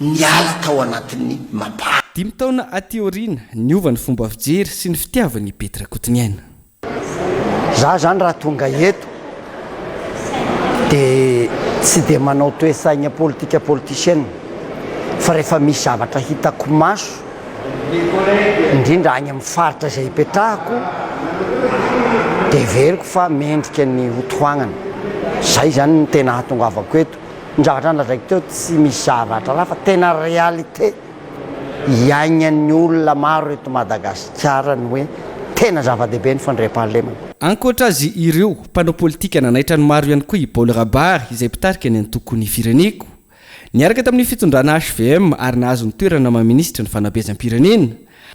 niala tao anatin'ny Mapar. Dimy taona aty aoriana, niova ny fomba fijery sy ny fitiavan'i Pety Rakotoniaina. Za zany raha tonga eto de tsy de manao toe-tsaigna politika politicienne fa rehefa misy zavatra hitako maso indrindra agny amin'ny faritra izay ipetrahako de heveriko fa mendrika ny ho tohagnana. Zay zany no tena ahatongavako eto. Ny zavatra nolazaiko teo tsy misy zavatra hafa fa tena réalité. Iaignan'ny olona maro eto Madagasikara ny hoe tena zava-dehibe ny fandriampahalemana. Ankoatra azy ireo, mpanao politika nanaitra ny maro ihany koa i Paul Rabary izay mpitarika ny antoko Ny Fireneko. Niaraka tamin'ny fitondrana hvm ary nahazo ny toerana maha minisitry ny fanabeazam-pirenena.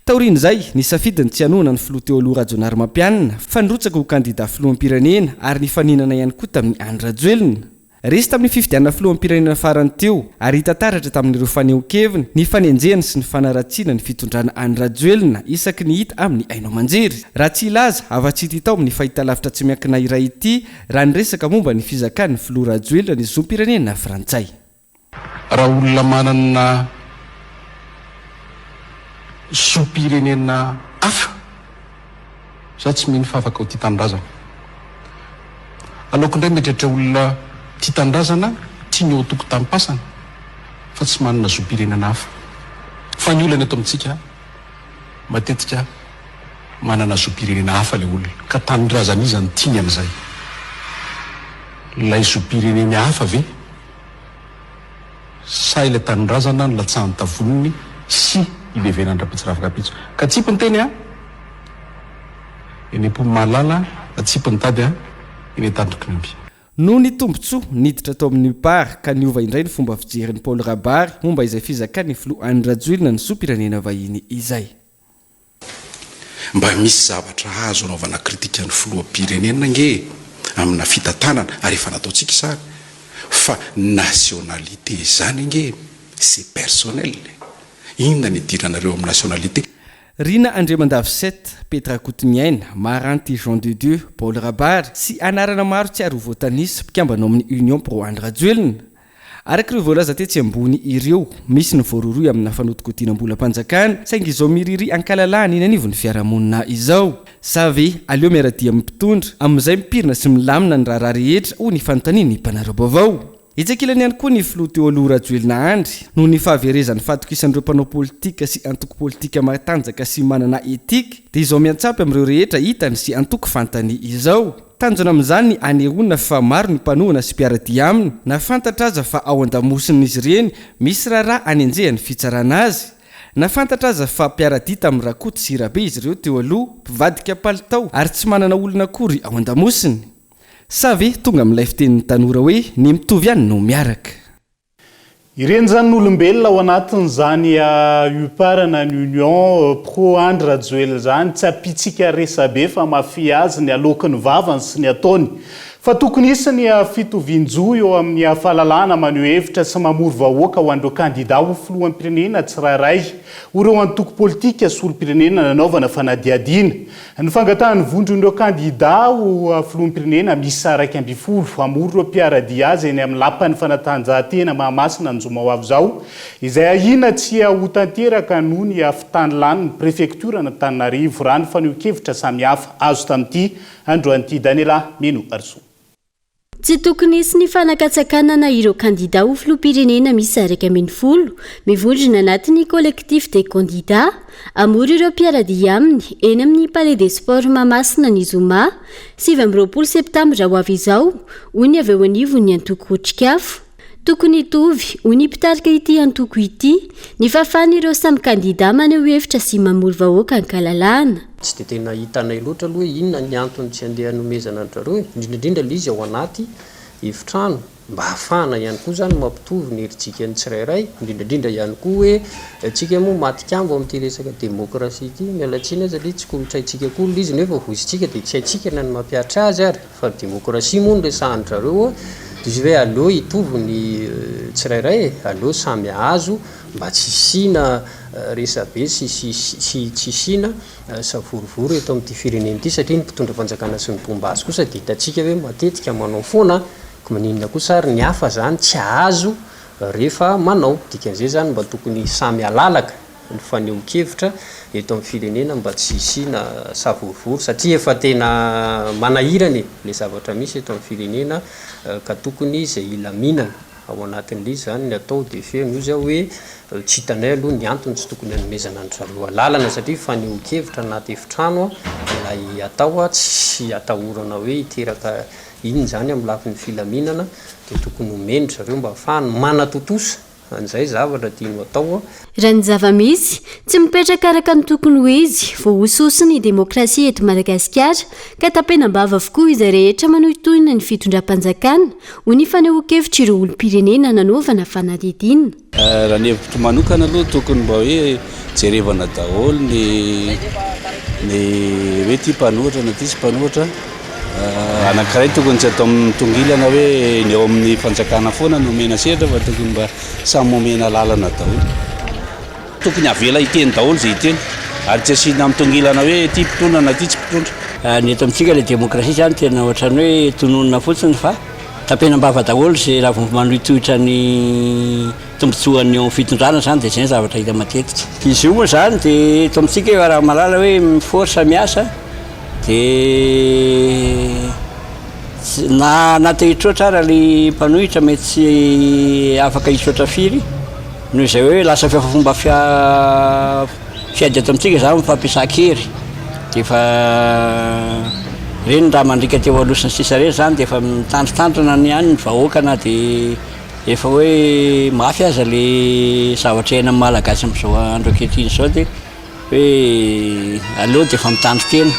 Taorian'izay, nisafidy ny tsy hanohana ny filoha teo aloha Rajaonarimampianina fa nirotsaka ho kandida filoham-pirenena ary nifaninana ihany koa tamin'i Andry Rajoelina. Resy tamin'ny fifidianana filoham-pirenena farany teo ary hita taratra tamin'ireo fanehoan-keviny ny fanenjehany sy ny fanaratsiana ny fitondrana an'i Rajoelina isaky ny hita amin'ny haino aman-jery. Raha tsy hilaza afa-tsy ity tao amin'ny fahitalavitra tsy miankina iray ity raha niresaka momba ny fizakan'ny filoha Rajoelina ny zom-pirenena frantsay. Raha olona manana zom-pirenena hafa, za tsy mino fa afaka ho tia tanindrazana. Aleoko indray mieritreritra olona tia tanindrazana, tia ny eo an-tokotanim-pasana fa tsy manana zom-pirenena hafa. Fa ny olana eto amintsika, matetika manana zom-pirenena hafa ilay olona, ka tanindrazan'iza no tiany amin'izay? Ilay zom-pireneny hafa ve? Sa ilay tanindrazana nilatsahan'ny tavoniny sy ilevenany rahampitso rahafankapitso? Ka tsipy ny teny a! Eny am-po mahalala, atsipy ny tady a! Eny an-tandroky ny omby. Noho ny tombontsoa niditra tao amin'ny Upar ka niova indray ny fomba fijerin'i Paul Rabary momba izay fizakan'ny filoha Andry Rajoelina ny zom-pirenena vahiny izay. Mba misy zavatra azo anaovana critique ny filoham-pirenena ange e, amina fitantanana, ary efa nataontsika izany, fa nationalité izany ange c'est personnel e! Inona ny idiranareo amin'ny nationalité? Rina Andriamandavy Seth, Pety Rakotoniaina, Maharanty Jean de Dieu, Paul Rabary, sy anarana maro tsy ary ho voatanisa, mpikambana ao amin'ny Union Pro Andry Rajoelina. Araka ireo voalaza tetsy ambony ireo, misy ny voarohirohy amina fanodinkodinam-bolam-panjakana, saingy izao miriria ankalalahana eny anivon'ny fiarahamonina izao. Sa ve aleo miara-dia amin'ny mpitondra, amin'izay mipirina sy milamina ny raharaha rehetra, hoy ny fanontanian'ny mpanara-baovao. Etsy ankilany ihany koa ny filoha teo aloha Rajoelina Andry, noho ny fahaverezan'ny fahatokisan'ireo mpanao politika sy antoko politika matanjaka sy manana etika, dia izao miantsampy amin'ireo rehetra hitany sy antoko fantany izao. Tanjona amin'izany ny hanehoana fa maro ny mpanohana sy mpiara-dia aminy, na fantatra aza fa ao an-damosin'izy ireny misy raharaha anenjehan'ny fitsarana azy. Na fantatra aza fa mpiara-dia tamin'i Rakoto sy Rabe izy ireo teo aloha, mpivadika palitao ary tsy manana olona akory ao an-damosiny. Sa ve tonga amin'ilay fitenin'ny tanora hoe ny mitovy ihany no miaraka? Ireny izany ny olombelona ao anatin'izany UPAR na ny Union Pro Andry Rajoelina izany, tsy ampiantsika resabe fa mafia azy ny aloaky ny vavany sy ny ataony. Fa tokony hisy ny fitovian-jo eo amin'ny fahalalahana maneho hevitra sy mamory vahoaka ho an'ireo kandida ho filoham-pirenena tsirairay, ho ireo antoko politika sy olom-pirenena nanaovana fanadihadiana. Ny fangatahan'ny vondron'ireo kandidà ho filoham-pirenena miisa 11 hamory ireo mpiara-dia azy eny amin'ny lapan'ny fanatanjahantena Mahamasina ny zoma ho avy izao, izay ahiana tsy ho tanteraka noho ny fitanilan'ny prefektioran'Antananarivo, raha ny fanehoan-kevitra samihafa azo tamin'ity androany ity. Daniela Mino Harisoa. Tsy tokony hisy ny fanakatsakanana ireo kandida ho filoham-pirenena miisa 11 mivondrona anatin'ny Collectif des candidats hamory ireo mpiara-dia aminy eny amin'ny Palais des Sports Mahamasina ny zoma 29 septambra ho avy izao, hoy ny avy eo anivon'ny antoko Otrikafo. Tokony hitovy, hoy ny mpitarika ity antoko ity, ny fahafahan'ireo samy kandida maneho hevitra sy mamory vahoaka an-kalalahana. Tsy dia tena hitanay loatra aloha hoe inona ny antony tsy andeha hanomezana an-dry zareo e! Indrindra indrindra ilay izy ao anaty efitrano. Mba hahafahana ihany koa izany mampitovy ny herijikan'ny tsirairay, indrindra indrindra ihany koa hoe antsika moa matin-kambo amin'ity resaka demokrasia ity, miala tsiny aho satria tsy kolontsaintsika akory ilay izy nefa voizintsika dia tsy haintsika na ny mampihatra azy ary fa ny demokrasia moa no resahan-dry zareo dia izy hoe aleo hitovy ny tsirairay e, aleo samy hahazo mba tsy hisiana resabe sy sy tsy hisiana savorovoro eto amin'ity firenena ity satria ny mpitondra fanjakana sy ny mpomba azy kosa dia hitantsika hoe matetika manao foana Ko maninona kosa ary ny hafa zany tsy ahazo rehefa manao? Dikan'izay zany mba tokony samy halalaka ny fanehoan-kevitra eto amin'ny firenena mba tsy hisiana savorovoro satria efa tena manahirana e le zavatra misy eto amin'ny firenena ka tokony izay hilaminana ao anatin'ilay izy zany ny atao de feno ozy aho hoe tsy hitanay aloha ny antony tsy tokony hanomezana an-dry zareo alalana satria fanehoan-kevitra anaty efitrano ilay atao tsy atahorana hoe hiteraka Inona izany amin'ny lafiny filaminana dia tokony homen-dry zareo mba hahafahany manatontosa an'izay zavatra tiany ho atao. Raha ny zava-misy, tsy mipetraka araka ny tokony ho izy, voahosihosy ny demokrasia eto Madagasikara, ka tapenam-bava avokoa izay rehetra manohintohina ny fitondram-panjakana, hoy ny fanehoan-kevitr'ireo olom-pirenena nanaovana fanadihadiana. Raha ny hevitro manokana aloha tokony mba hoe jerevana daholo ny ny hoe ity mpanohitra na ity tsy mpanohitra. Anankiray tokony tsy atao mitongilana hoe ny ao amin'ny fanjakana foana no omena sehatra fa tokony mba samy omena lalana daholo. Tokony avela hiteny daholo izay hiteny ary tsy asiana mitongilana hoe ity mpitondra na ity tsy mpitondra. Ny eto amintsika ilay demokrasia izany tena ohatran'ny hoe tononina fotsiny fa Tapenam-bava daholo izay raha vao manohitohitra ny tombontsoan'ny eo amin'ny fitondrana izany dia izay ny zavatra hita matetika. Izy io moa izany dia eto amintsika efa raha mahalala hoe mi-force miasa dia na na te hitroatra ara ilay mpanohitra mety tsy afaka hitroatra firy noho izay hoe lasa fomba Fiady eto amintsika izany fampiasan-kery dia efa ireny raha mandriaka teo aloha sy ny sisa ireny izany dia efa mitandrintandrina ny any ny vahoaka na dia efa hoe mafy aza le zavatra iainan'ny Malagasy amin'izao andro ankehitriny izao dia hoe aleo dia efa mitandrin-tena.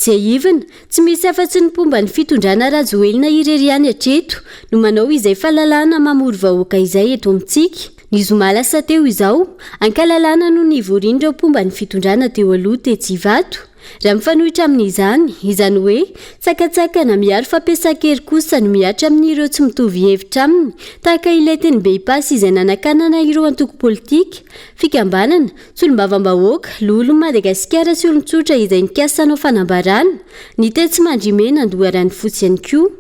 Tsiahivina, tsy misy afa-tsy ny mpomba ny fitondrana Rajoelina irery ihany hatreto no manao izay fahalalahana mamory vahoaka izay eto amintsika. Ny zoma lasa teo izao, ankalalana no nivorian'ireo mpomba ny fitondrana teo aloha tetsy Ivato. Raha mifanohitra amin'izany, izany hoe tsakatsakana miaro fampiasan-kery kosa no mihatra amin'ireo tsy mitovy hevitra aminy, tahaka ilay teny Beypasy izay nanakanana ireo antoko politika, fikambanana, solombavambahoaka, loholon'i Madagasikara sy olon-tsotra izay nikasa hanao fanambarana, ny tetsy Mandrimena Andoharanofotsy ihany koa.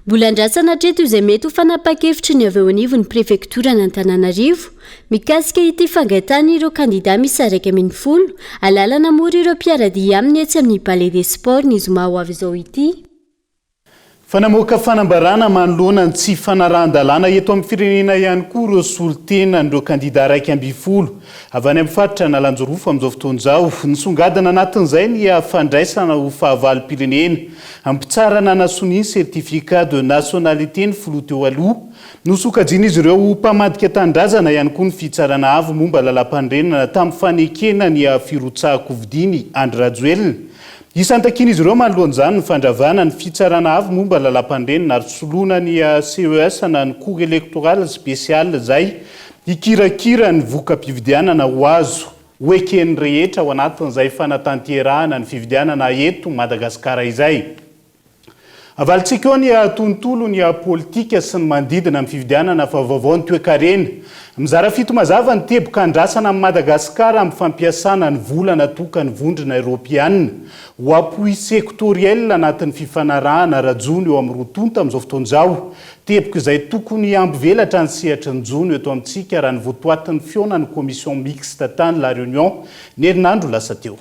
Mbola andrasana hatreto izay mety ho fanapahan-kevitry ny avy eo anivon'ny prefektoran'Antananarivo mikasika ity fangatan'ireo kandida miisa 11 alalana hamory ireo mpiara-dia aminy etsy amin'ny Palais des Sports ny zoma ho avy izao ity. Fa namoaka fanambarana manoloana ny tsy fanarahan-dalàna eto amin'ny firenena ihany koa ireo solontenan'ireo kandida 11 avy any amin'ny faritra Analanjirofo amin'izao fotoana izao. Nisongadina anatin'izay ny fandraisana ho fahavalom-pirenena Mpitsara nanasonia ny certificat de nationalité ny filoha teo aloha. Nosokajian'izy ireo ho mpamadika tanindrazana ihany koa ny Fitsarana Avo momba Lalàmpanorenana tamin'ny fanekena ny firotsahan-kofidian'i Andry Rajoelina. Isan'ny takian'izy ireo manoloana izany ny fandravana ny Fitsarana Avo momba Lalàmpanorenana ary soloana ny CES na ny Cour Electorale Spéciale izay hikirakira ny voka-pifidianana ho azo Ho eken'ny rehetra ao anatin'izay fanatanterahana ny fifidianana eto Madagasikara izay. Avalintsika eo ny tontolo ny politika sy ny manodidina ny fifidianana fa vaovao ny toekarena. Mizara fito mazava ny teboka andrasana amin'i Madagasikara amin'ny fampiasana ny vola natokan'ny Vondrona Eoropeana ho appui sectoriel anatin'ny fifanarahana ara-jono eo amin'ny roa tonta amin'izao fotoana izao. Teboka izay tokony hampivelatra ny sehatry ny jono eto amintsika raha ny votoatin'ny fihaonan'ny commission mixte tany La Réunion ny herinandro lasa teo.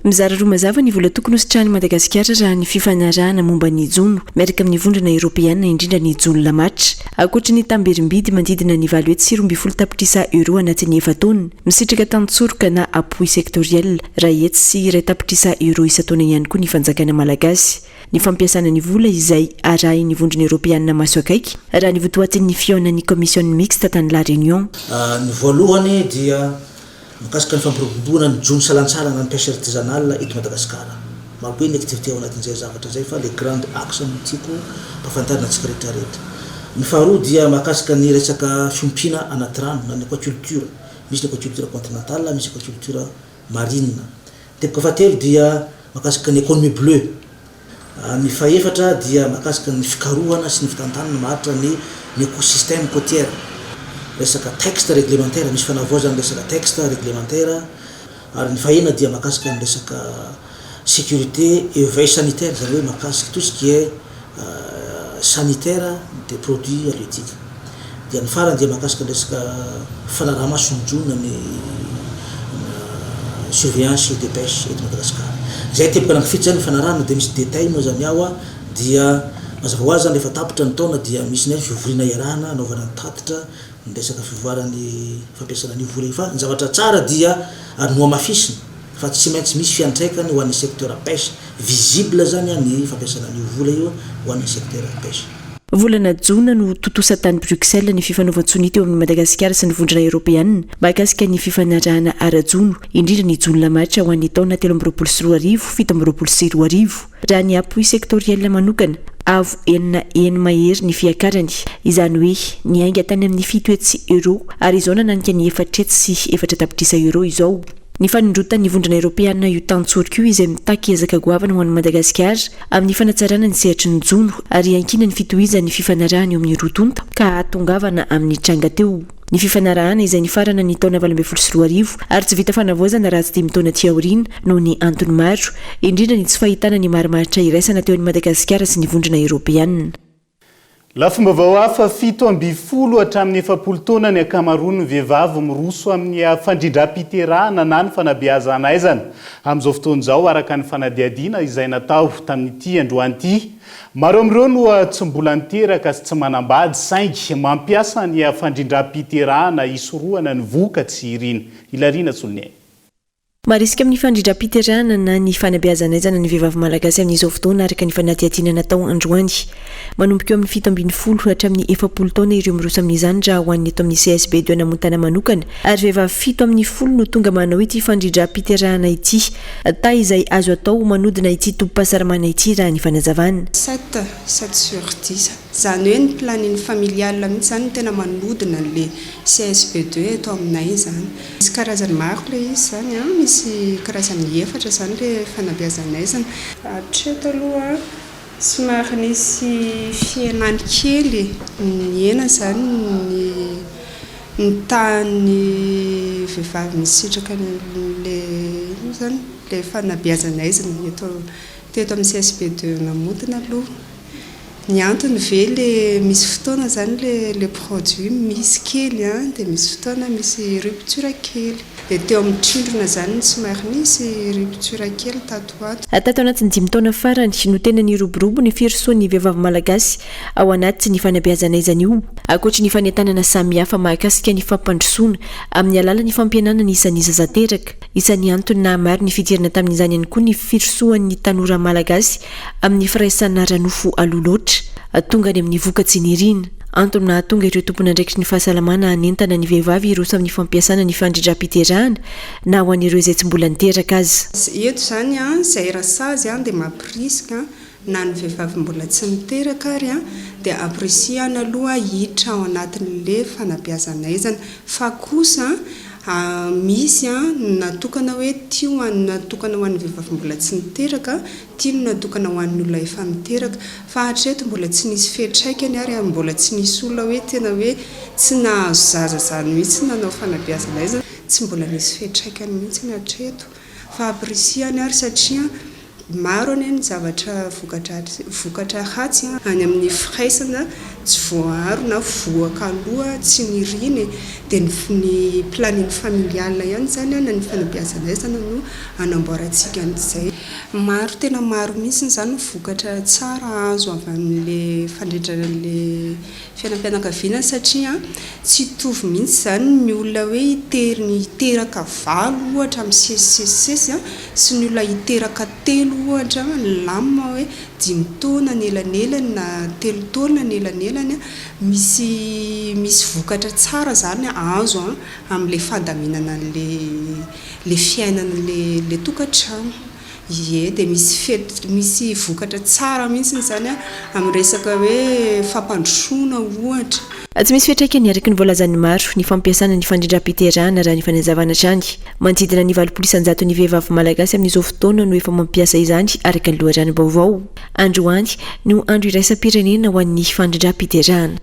Mizara roa mazava ny vola tokony hositrahan'i Madagasikara raha ny fifanarahana momba ny jono miaraka amin'ny Vondrona Eoropeana indrindra ny jono lamatra. Ankoatry ny tamberim-bidy manodidina ny 812 tapitrisa euros anatin'ny efa-taona, misitraka tantsoroka na appui sectoriel 101 tapitrisa euros isan-taona ihany koa ny fanjakana malagasy. ny fampiasana ny vola izay arahin'ny Vondrona Eoropeanina maso akaiky, raha ny votoatin'ny fihaonan'ny Commission Mixte tany La Réunion. Ny voalohany dia mikasika ny fampiroboroboana ny jono salantsalana ny pêche artisanale eto Madagasikara. Marobe ny activité ao anatin'izay zavatra izay fa le grande axe no tiako ampahafantarina antsika rehetra rehetra. Ny faharoa dia mahakasika ny resaka fiompiana anaty rano na ny aquaculture. Misy ny aquaculture continentale, misy aquaculture marine. Ny teboka fahatelo dia mahakasika ny économie bleue. Ny fahefatra dia mahakasika ny fikarohana sy ny fitantanana maharitra ny ny écosystème côtière. Resaka texte réglementaire, misy fanavaozana ny resaka texte réglementaire. Ary ny fahenina dia mahakasika ny resaka sécurité et veille sanitaire, izany hoe mahakasika tout ce qui est sanitaire des produits halieutiques. Dia ny farany dia mahakasika ny resaka fanaraha-maso ny jono na ny surveillance des pêches eto Madagasikara. Izay teboka anankifito izay no fanarahana dia misy détail moa izany ao dia mazava ho azy izany rehefa tapitra ny taona dia misy indray ny fivoriana iarahana anaovana ny tatitra ny resaka fivoaran'ny fampiasana an'io vola io fa ny zavatra tsara dia ary nohamafisina fa tsy maintsy misy fiantraikany ho an'ny secteur pêche visible zany ny fampiasana an'io vola io ho an'ny secteur pêche. Volana jona no tontosa tany Bruxelles ny fifanaovan-tsonia teo amin'i Madagasikara sy ny Vondrona Eoropeanina mahakasika ny fifanarahana ara-jono, indrindra ny jono lamatra ho an'ny taona 2023, 2027. Raha ny appui sectoriel manokana, avo enina heny mahery ny fiakarany, izany hoe niainga tany amin'ny 700 euros ary izao nananika ny 404 tapitrisa euros izao. Ny fanondrotan'ny Vondrona Eoropeana io tantsoroka io izay mitaky ezaka goavana ho an'i Madagasikara amin'ny fanatsarana ny sehatry ny jono ary iankinan'ny fitohizan'ny fifanarahana eo amin'ny roa tonta ka hahatongavana amin'ny tranga teo ny fifanarahana izay nifarana ny taona 2018 ary tsy vita fanavaozana raha tsy dimy taona aty aoriana noho ny antony maro, indrindra ny tsy fahitana ny marimaritra iraisana teo an'i Madagasikara sy ny Vondrona Eoropeanina. Lafim-baovao hafa, 17 hatramin'ny 40 taona ny ankamaroan'ny vehivavy miroso amin'ny fandrindram-piterahana na ny fanabeazana aizana amin'izao fotoana izao, araka ny fanadihadiana izay natao tamin'ity androany ity. Maro amin'ireo no tsy mbola niteraka sy tsy manambady saingy mampiasa ny fandrindram-piterahana hisorohana ny vohoka tsy irina. Hilariana Soloniaina. Marisika amin'ny fandrindram-piterahana na ny fanabeazan'aizana ny vehivavy malagasy amin'izao fotoana araka ny fanadihadiana natao androany. Manomboka eo amin'ny 17 hatramin'ny 40 taona ireo miroso amin'izany raha ho an'ny eto amin'ny CSB de Namontana manokana ary vehivavy fito amin'ny folo no tonga manao ity fandrindram-piterahana ity. Taha izay azo atao manodina ity tobim-pahasalamana ity raha ny fanazavana. Sept, sept sur dix. Izany hoe ny planning familial mihitsy izany no tena manodina an'ilay CSB deux eto aminay izany. Misy karazany maro ilay izy izany an, misy karazany efatra izany ilay fanabeazan'aizana. Hatreto aloha somary nisy fihenany kely, nihena izany ny ny tahan'ny vehivavy nisitraka an'ilay inona moa izany, ilay fanabeazan'aizana eto teto amin'ny CSB deux Namontana aloha. Ny antony ve le misy fotoana zany le le produit misy kely an de misy fotoana misy rupture kely. De teo amin'ny trindrona zany no somary nisy rupture kely tato ho ato. Tato anatin'ny dimy taona farany no tena niroborobo ny firosoan'ny vehivavy malagasy ao anaty ny fanabeazan'aizana io. Ankoatry ny fanentanana samihafa mahakasika ny fampandrosoana amin'ny alalan'ny fampihenana ny isan'ny zaza teraka. Isan'ny antony nahamaro ny fidirana tamin'izany ihany koa ny firosoan'ny tanora malagasy amin'ny firaisana ara-nofo aloha loatra, tonga any amin'ny voka-tsy nirina. Antony nahatonga ireo tompon'andraikitry ny fahasalamana hanentana ny vehivavy hiroso amin'ny fampiasana ny fandrindram-piterahana na ho an'ireo izay tsy mbola niteraka aza. Eto izany izay rasazy dia mampirisika na ny vehivavy mbola tsy niteraka ary dia ampirisihana aloha hiditra ao anatin'le fanabeazan'aizana fa kosa misy ny natokana hoe ty ho an'ny natokana ho an'ny vehivavy mbola tsy niteraka, ty no natokana ho an'ny olona efa niteraka fa hatreto mbola tsy nisy fiantraikany ary mbola tsy nisy olona hoe tena hoe tsy nahazo zaza zany mihitsy nanao fanabeazan'aizana, tsy mbola nisy fiantraikany mihitsy hatreto fa ampirisihana ary satria Maro anie ny zavatra vokadratsy vokatra ratsy any amin'ny firaisana tsy voaaro na vohoka aloha tsy nirina e! Dia ny ny planning familial ihany izany na ny fanabeazan'aizana no anamboarantsika an'izay. Maro tena maro mihitsy izany ny vokatra tsara azo avy amin'ilay fandrindrana an'ilay fiainam-pianakaviana satria tsy hitovy mihitsy izany ny olona hoe hitery hiteraka valo ohatra misesisesisesy sy ny olona hiteraka telo ohatra milamina hoe dimy taona ny elanelany na telo taona ny elanelany, misy misy vokatra tsara izany azo amin'ilay fandaminana an'ilay ilay fiainan'ilay tokantrano. Ie, dia misy fet, misy vokatra tsara mihitsy izany amin'ny resaka hoe fampandrosoana ohatra. Tsy misy fiantraikany araka ny voalazan'ny maro ny fampiasana ny fandrindram-piterahana raha ny fanazavana hatrany. Manodidina ny 80 isan-jaton'ny vehivavy malagasy amin'izao fotoana no efa mampiasa izany araka ny loharanom-baovao. Androany no andro iraisam-pirenena ho an'ny fandrindram-piterahana.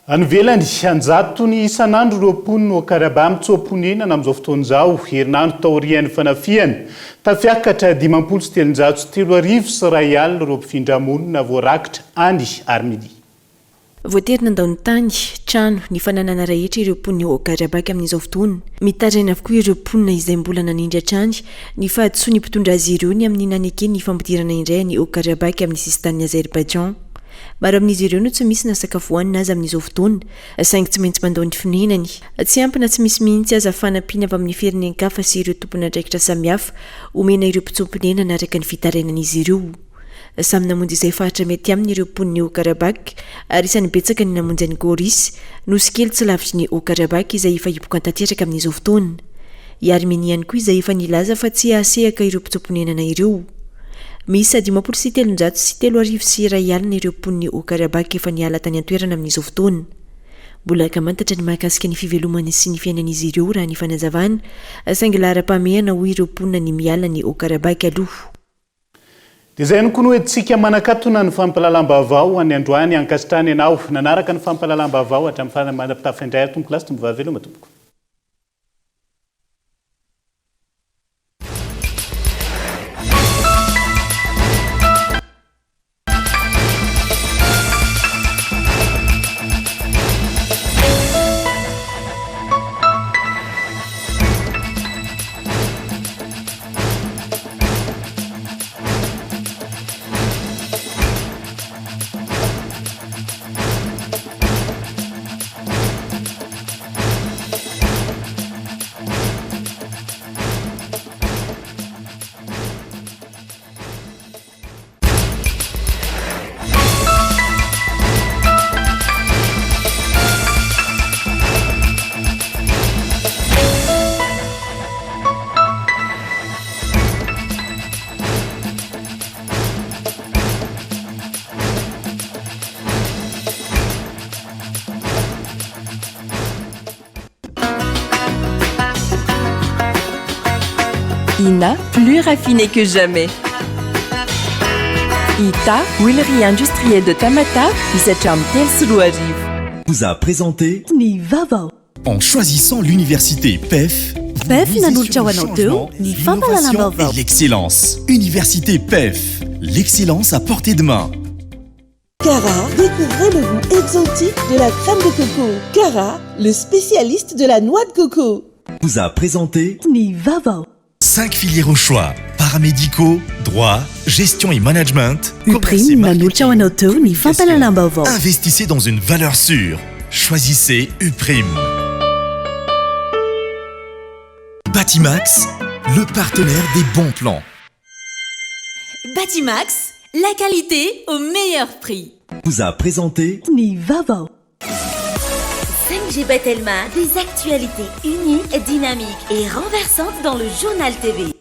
Any ivelany, an-jatony isan'andro ireo mponina ao Karabakh mitsoa-ponenana amin'izao fotoana izao, herinandro taorian'ny fanafihana. Tafiakatra 3350 ireo mpifindra monina voarakitra any Armenia. Voatery nandao ny tany, trano, ny fananana rehetra ireo mponin'i Haut-Karabakh amin'izao fotoana. Mitaraina avokoa ireo mponina izay mbola nanindry hatrany ny fahadisoan'ny mpitondra azy ireo ny amin'ny nanekeny ny fampidirana indray an'i Haut-Karabakh amin'ny sisintanin'i Azerbaïdjan. Maro amin'izy ireo no tsy misy na sakafo hohanina aza amin'izao fotoana, saingy tsy maintsy mandao ny fonenany. Tsy ampy na tsy misy mihitsy aza fanampiana avy amin'ny firenen-kafa sy ireo tompon'andraikitra samihafa omena ireo mpitsoa-ponenana araka ny fitarainan'izy ireo. Samy namonjy izay faritra mety aminy ireo mponin'i Haut-Karabakh, ary isan'ny betsaka ny namonjy an'i Goris, nosy kely tsy lavitry ny Haut-Karabakh izay efa hipoka tanteraka amin'izao fotoana. I Armenia ihany koa izay efa nilaza fa tsy hahasehaka ireo mpitsoa-ponenana ireo. Miisa 3350 ireo mponin'i Haut-Karabakh efa niala tany an-toerana amin'izao fotoana. Mbola ankamantatra ny mahakasika ny fivelomany sy ny fiainan'izy ireo raha ny fanazavana, saingy laharam-pahamehana hoy ireo mponina ny miala ny Haut-Karabakh aloha. Dia izay ihany koa no entintsika manakatona ny fampahalalam-baovao ho an'ny androany. Ankasitrahana ianao nanaraka ny fampahalalam-baovao hatramin'ny farany. Mandra-pitafa indray ary tompokolahy sy tompovavy veloma tompoko. Ina, plus raffiné que jamais. Ita, huilerie industrielle de Tamatave, izay hatramin'ny 2003. Vous a présenté Ny vaovao. En choisissant l'université PEF, PEF nanolotra ho anao teo ny fampahalalam-baovao. et l'excellence. Université PEF, l'excellence à portée de main. Cara, découvrez le goût exotique de la crème de coco. Cara, le spécialiste de la noix de coco. Vous a présenté Ny vaovao. 5 filières au choix, paramédicaux, droit, gestion et management, commerce et Uprime nanolotra ho anao teo ny fampahalalam-baovao. Investissez dans une valeur sûre. Choisissez Uprime. Batimax, le partenaire des bons plans. Batimax, la qualité au meilleur prix. Vous a présenté Ny vaovao. 5G by Telma, des actualités uniques, dynamiques et renversantes dans le journal TV.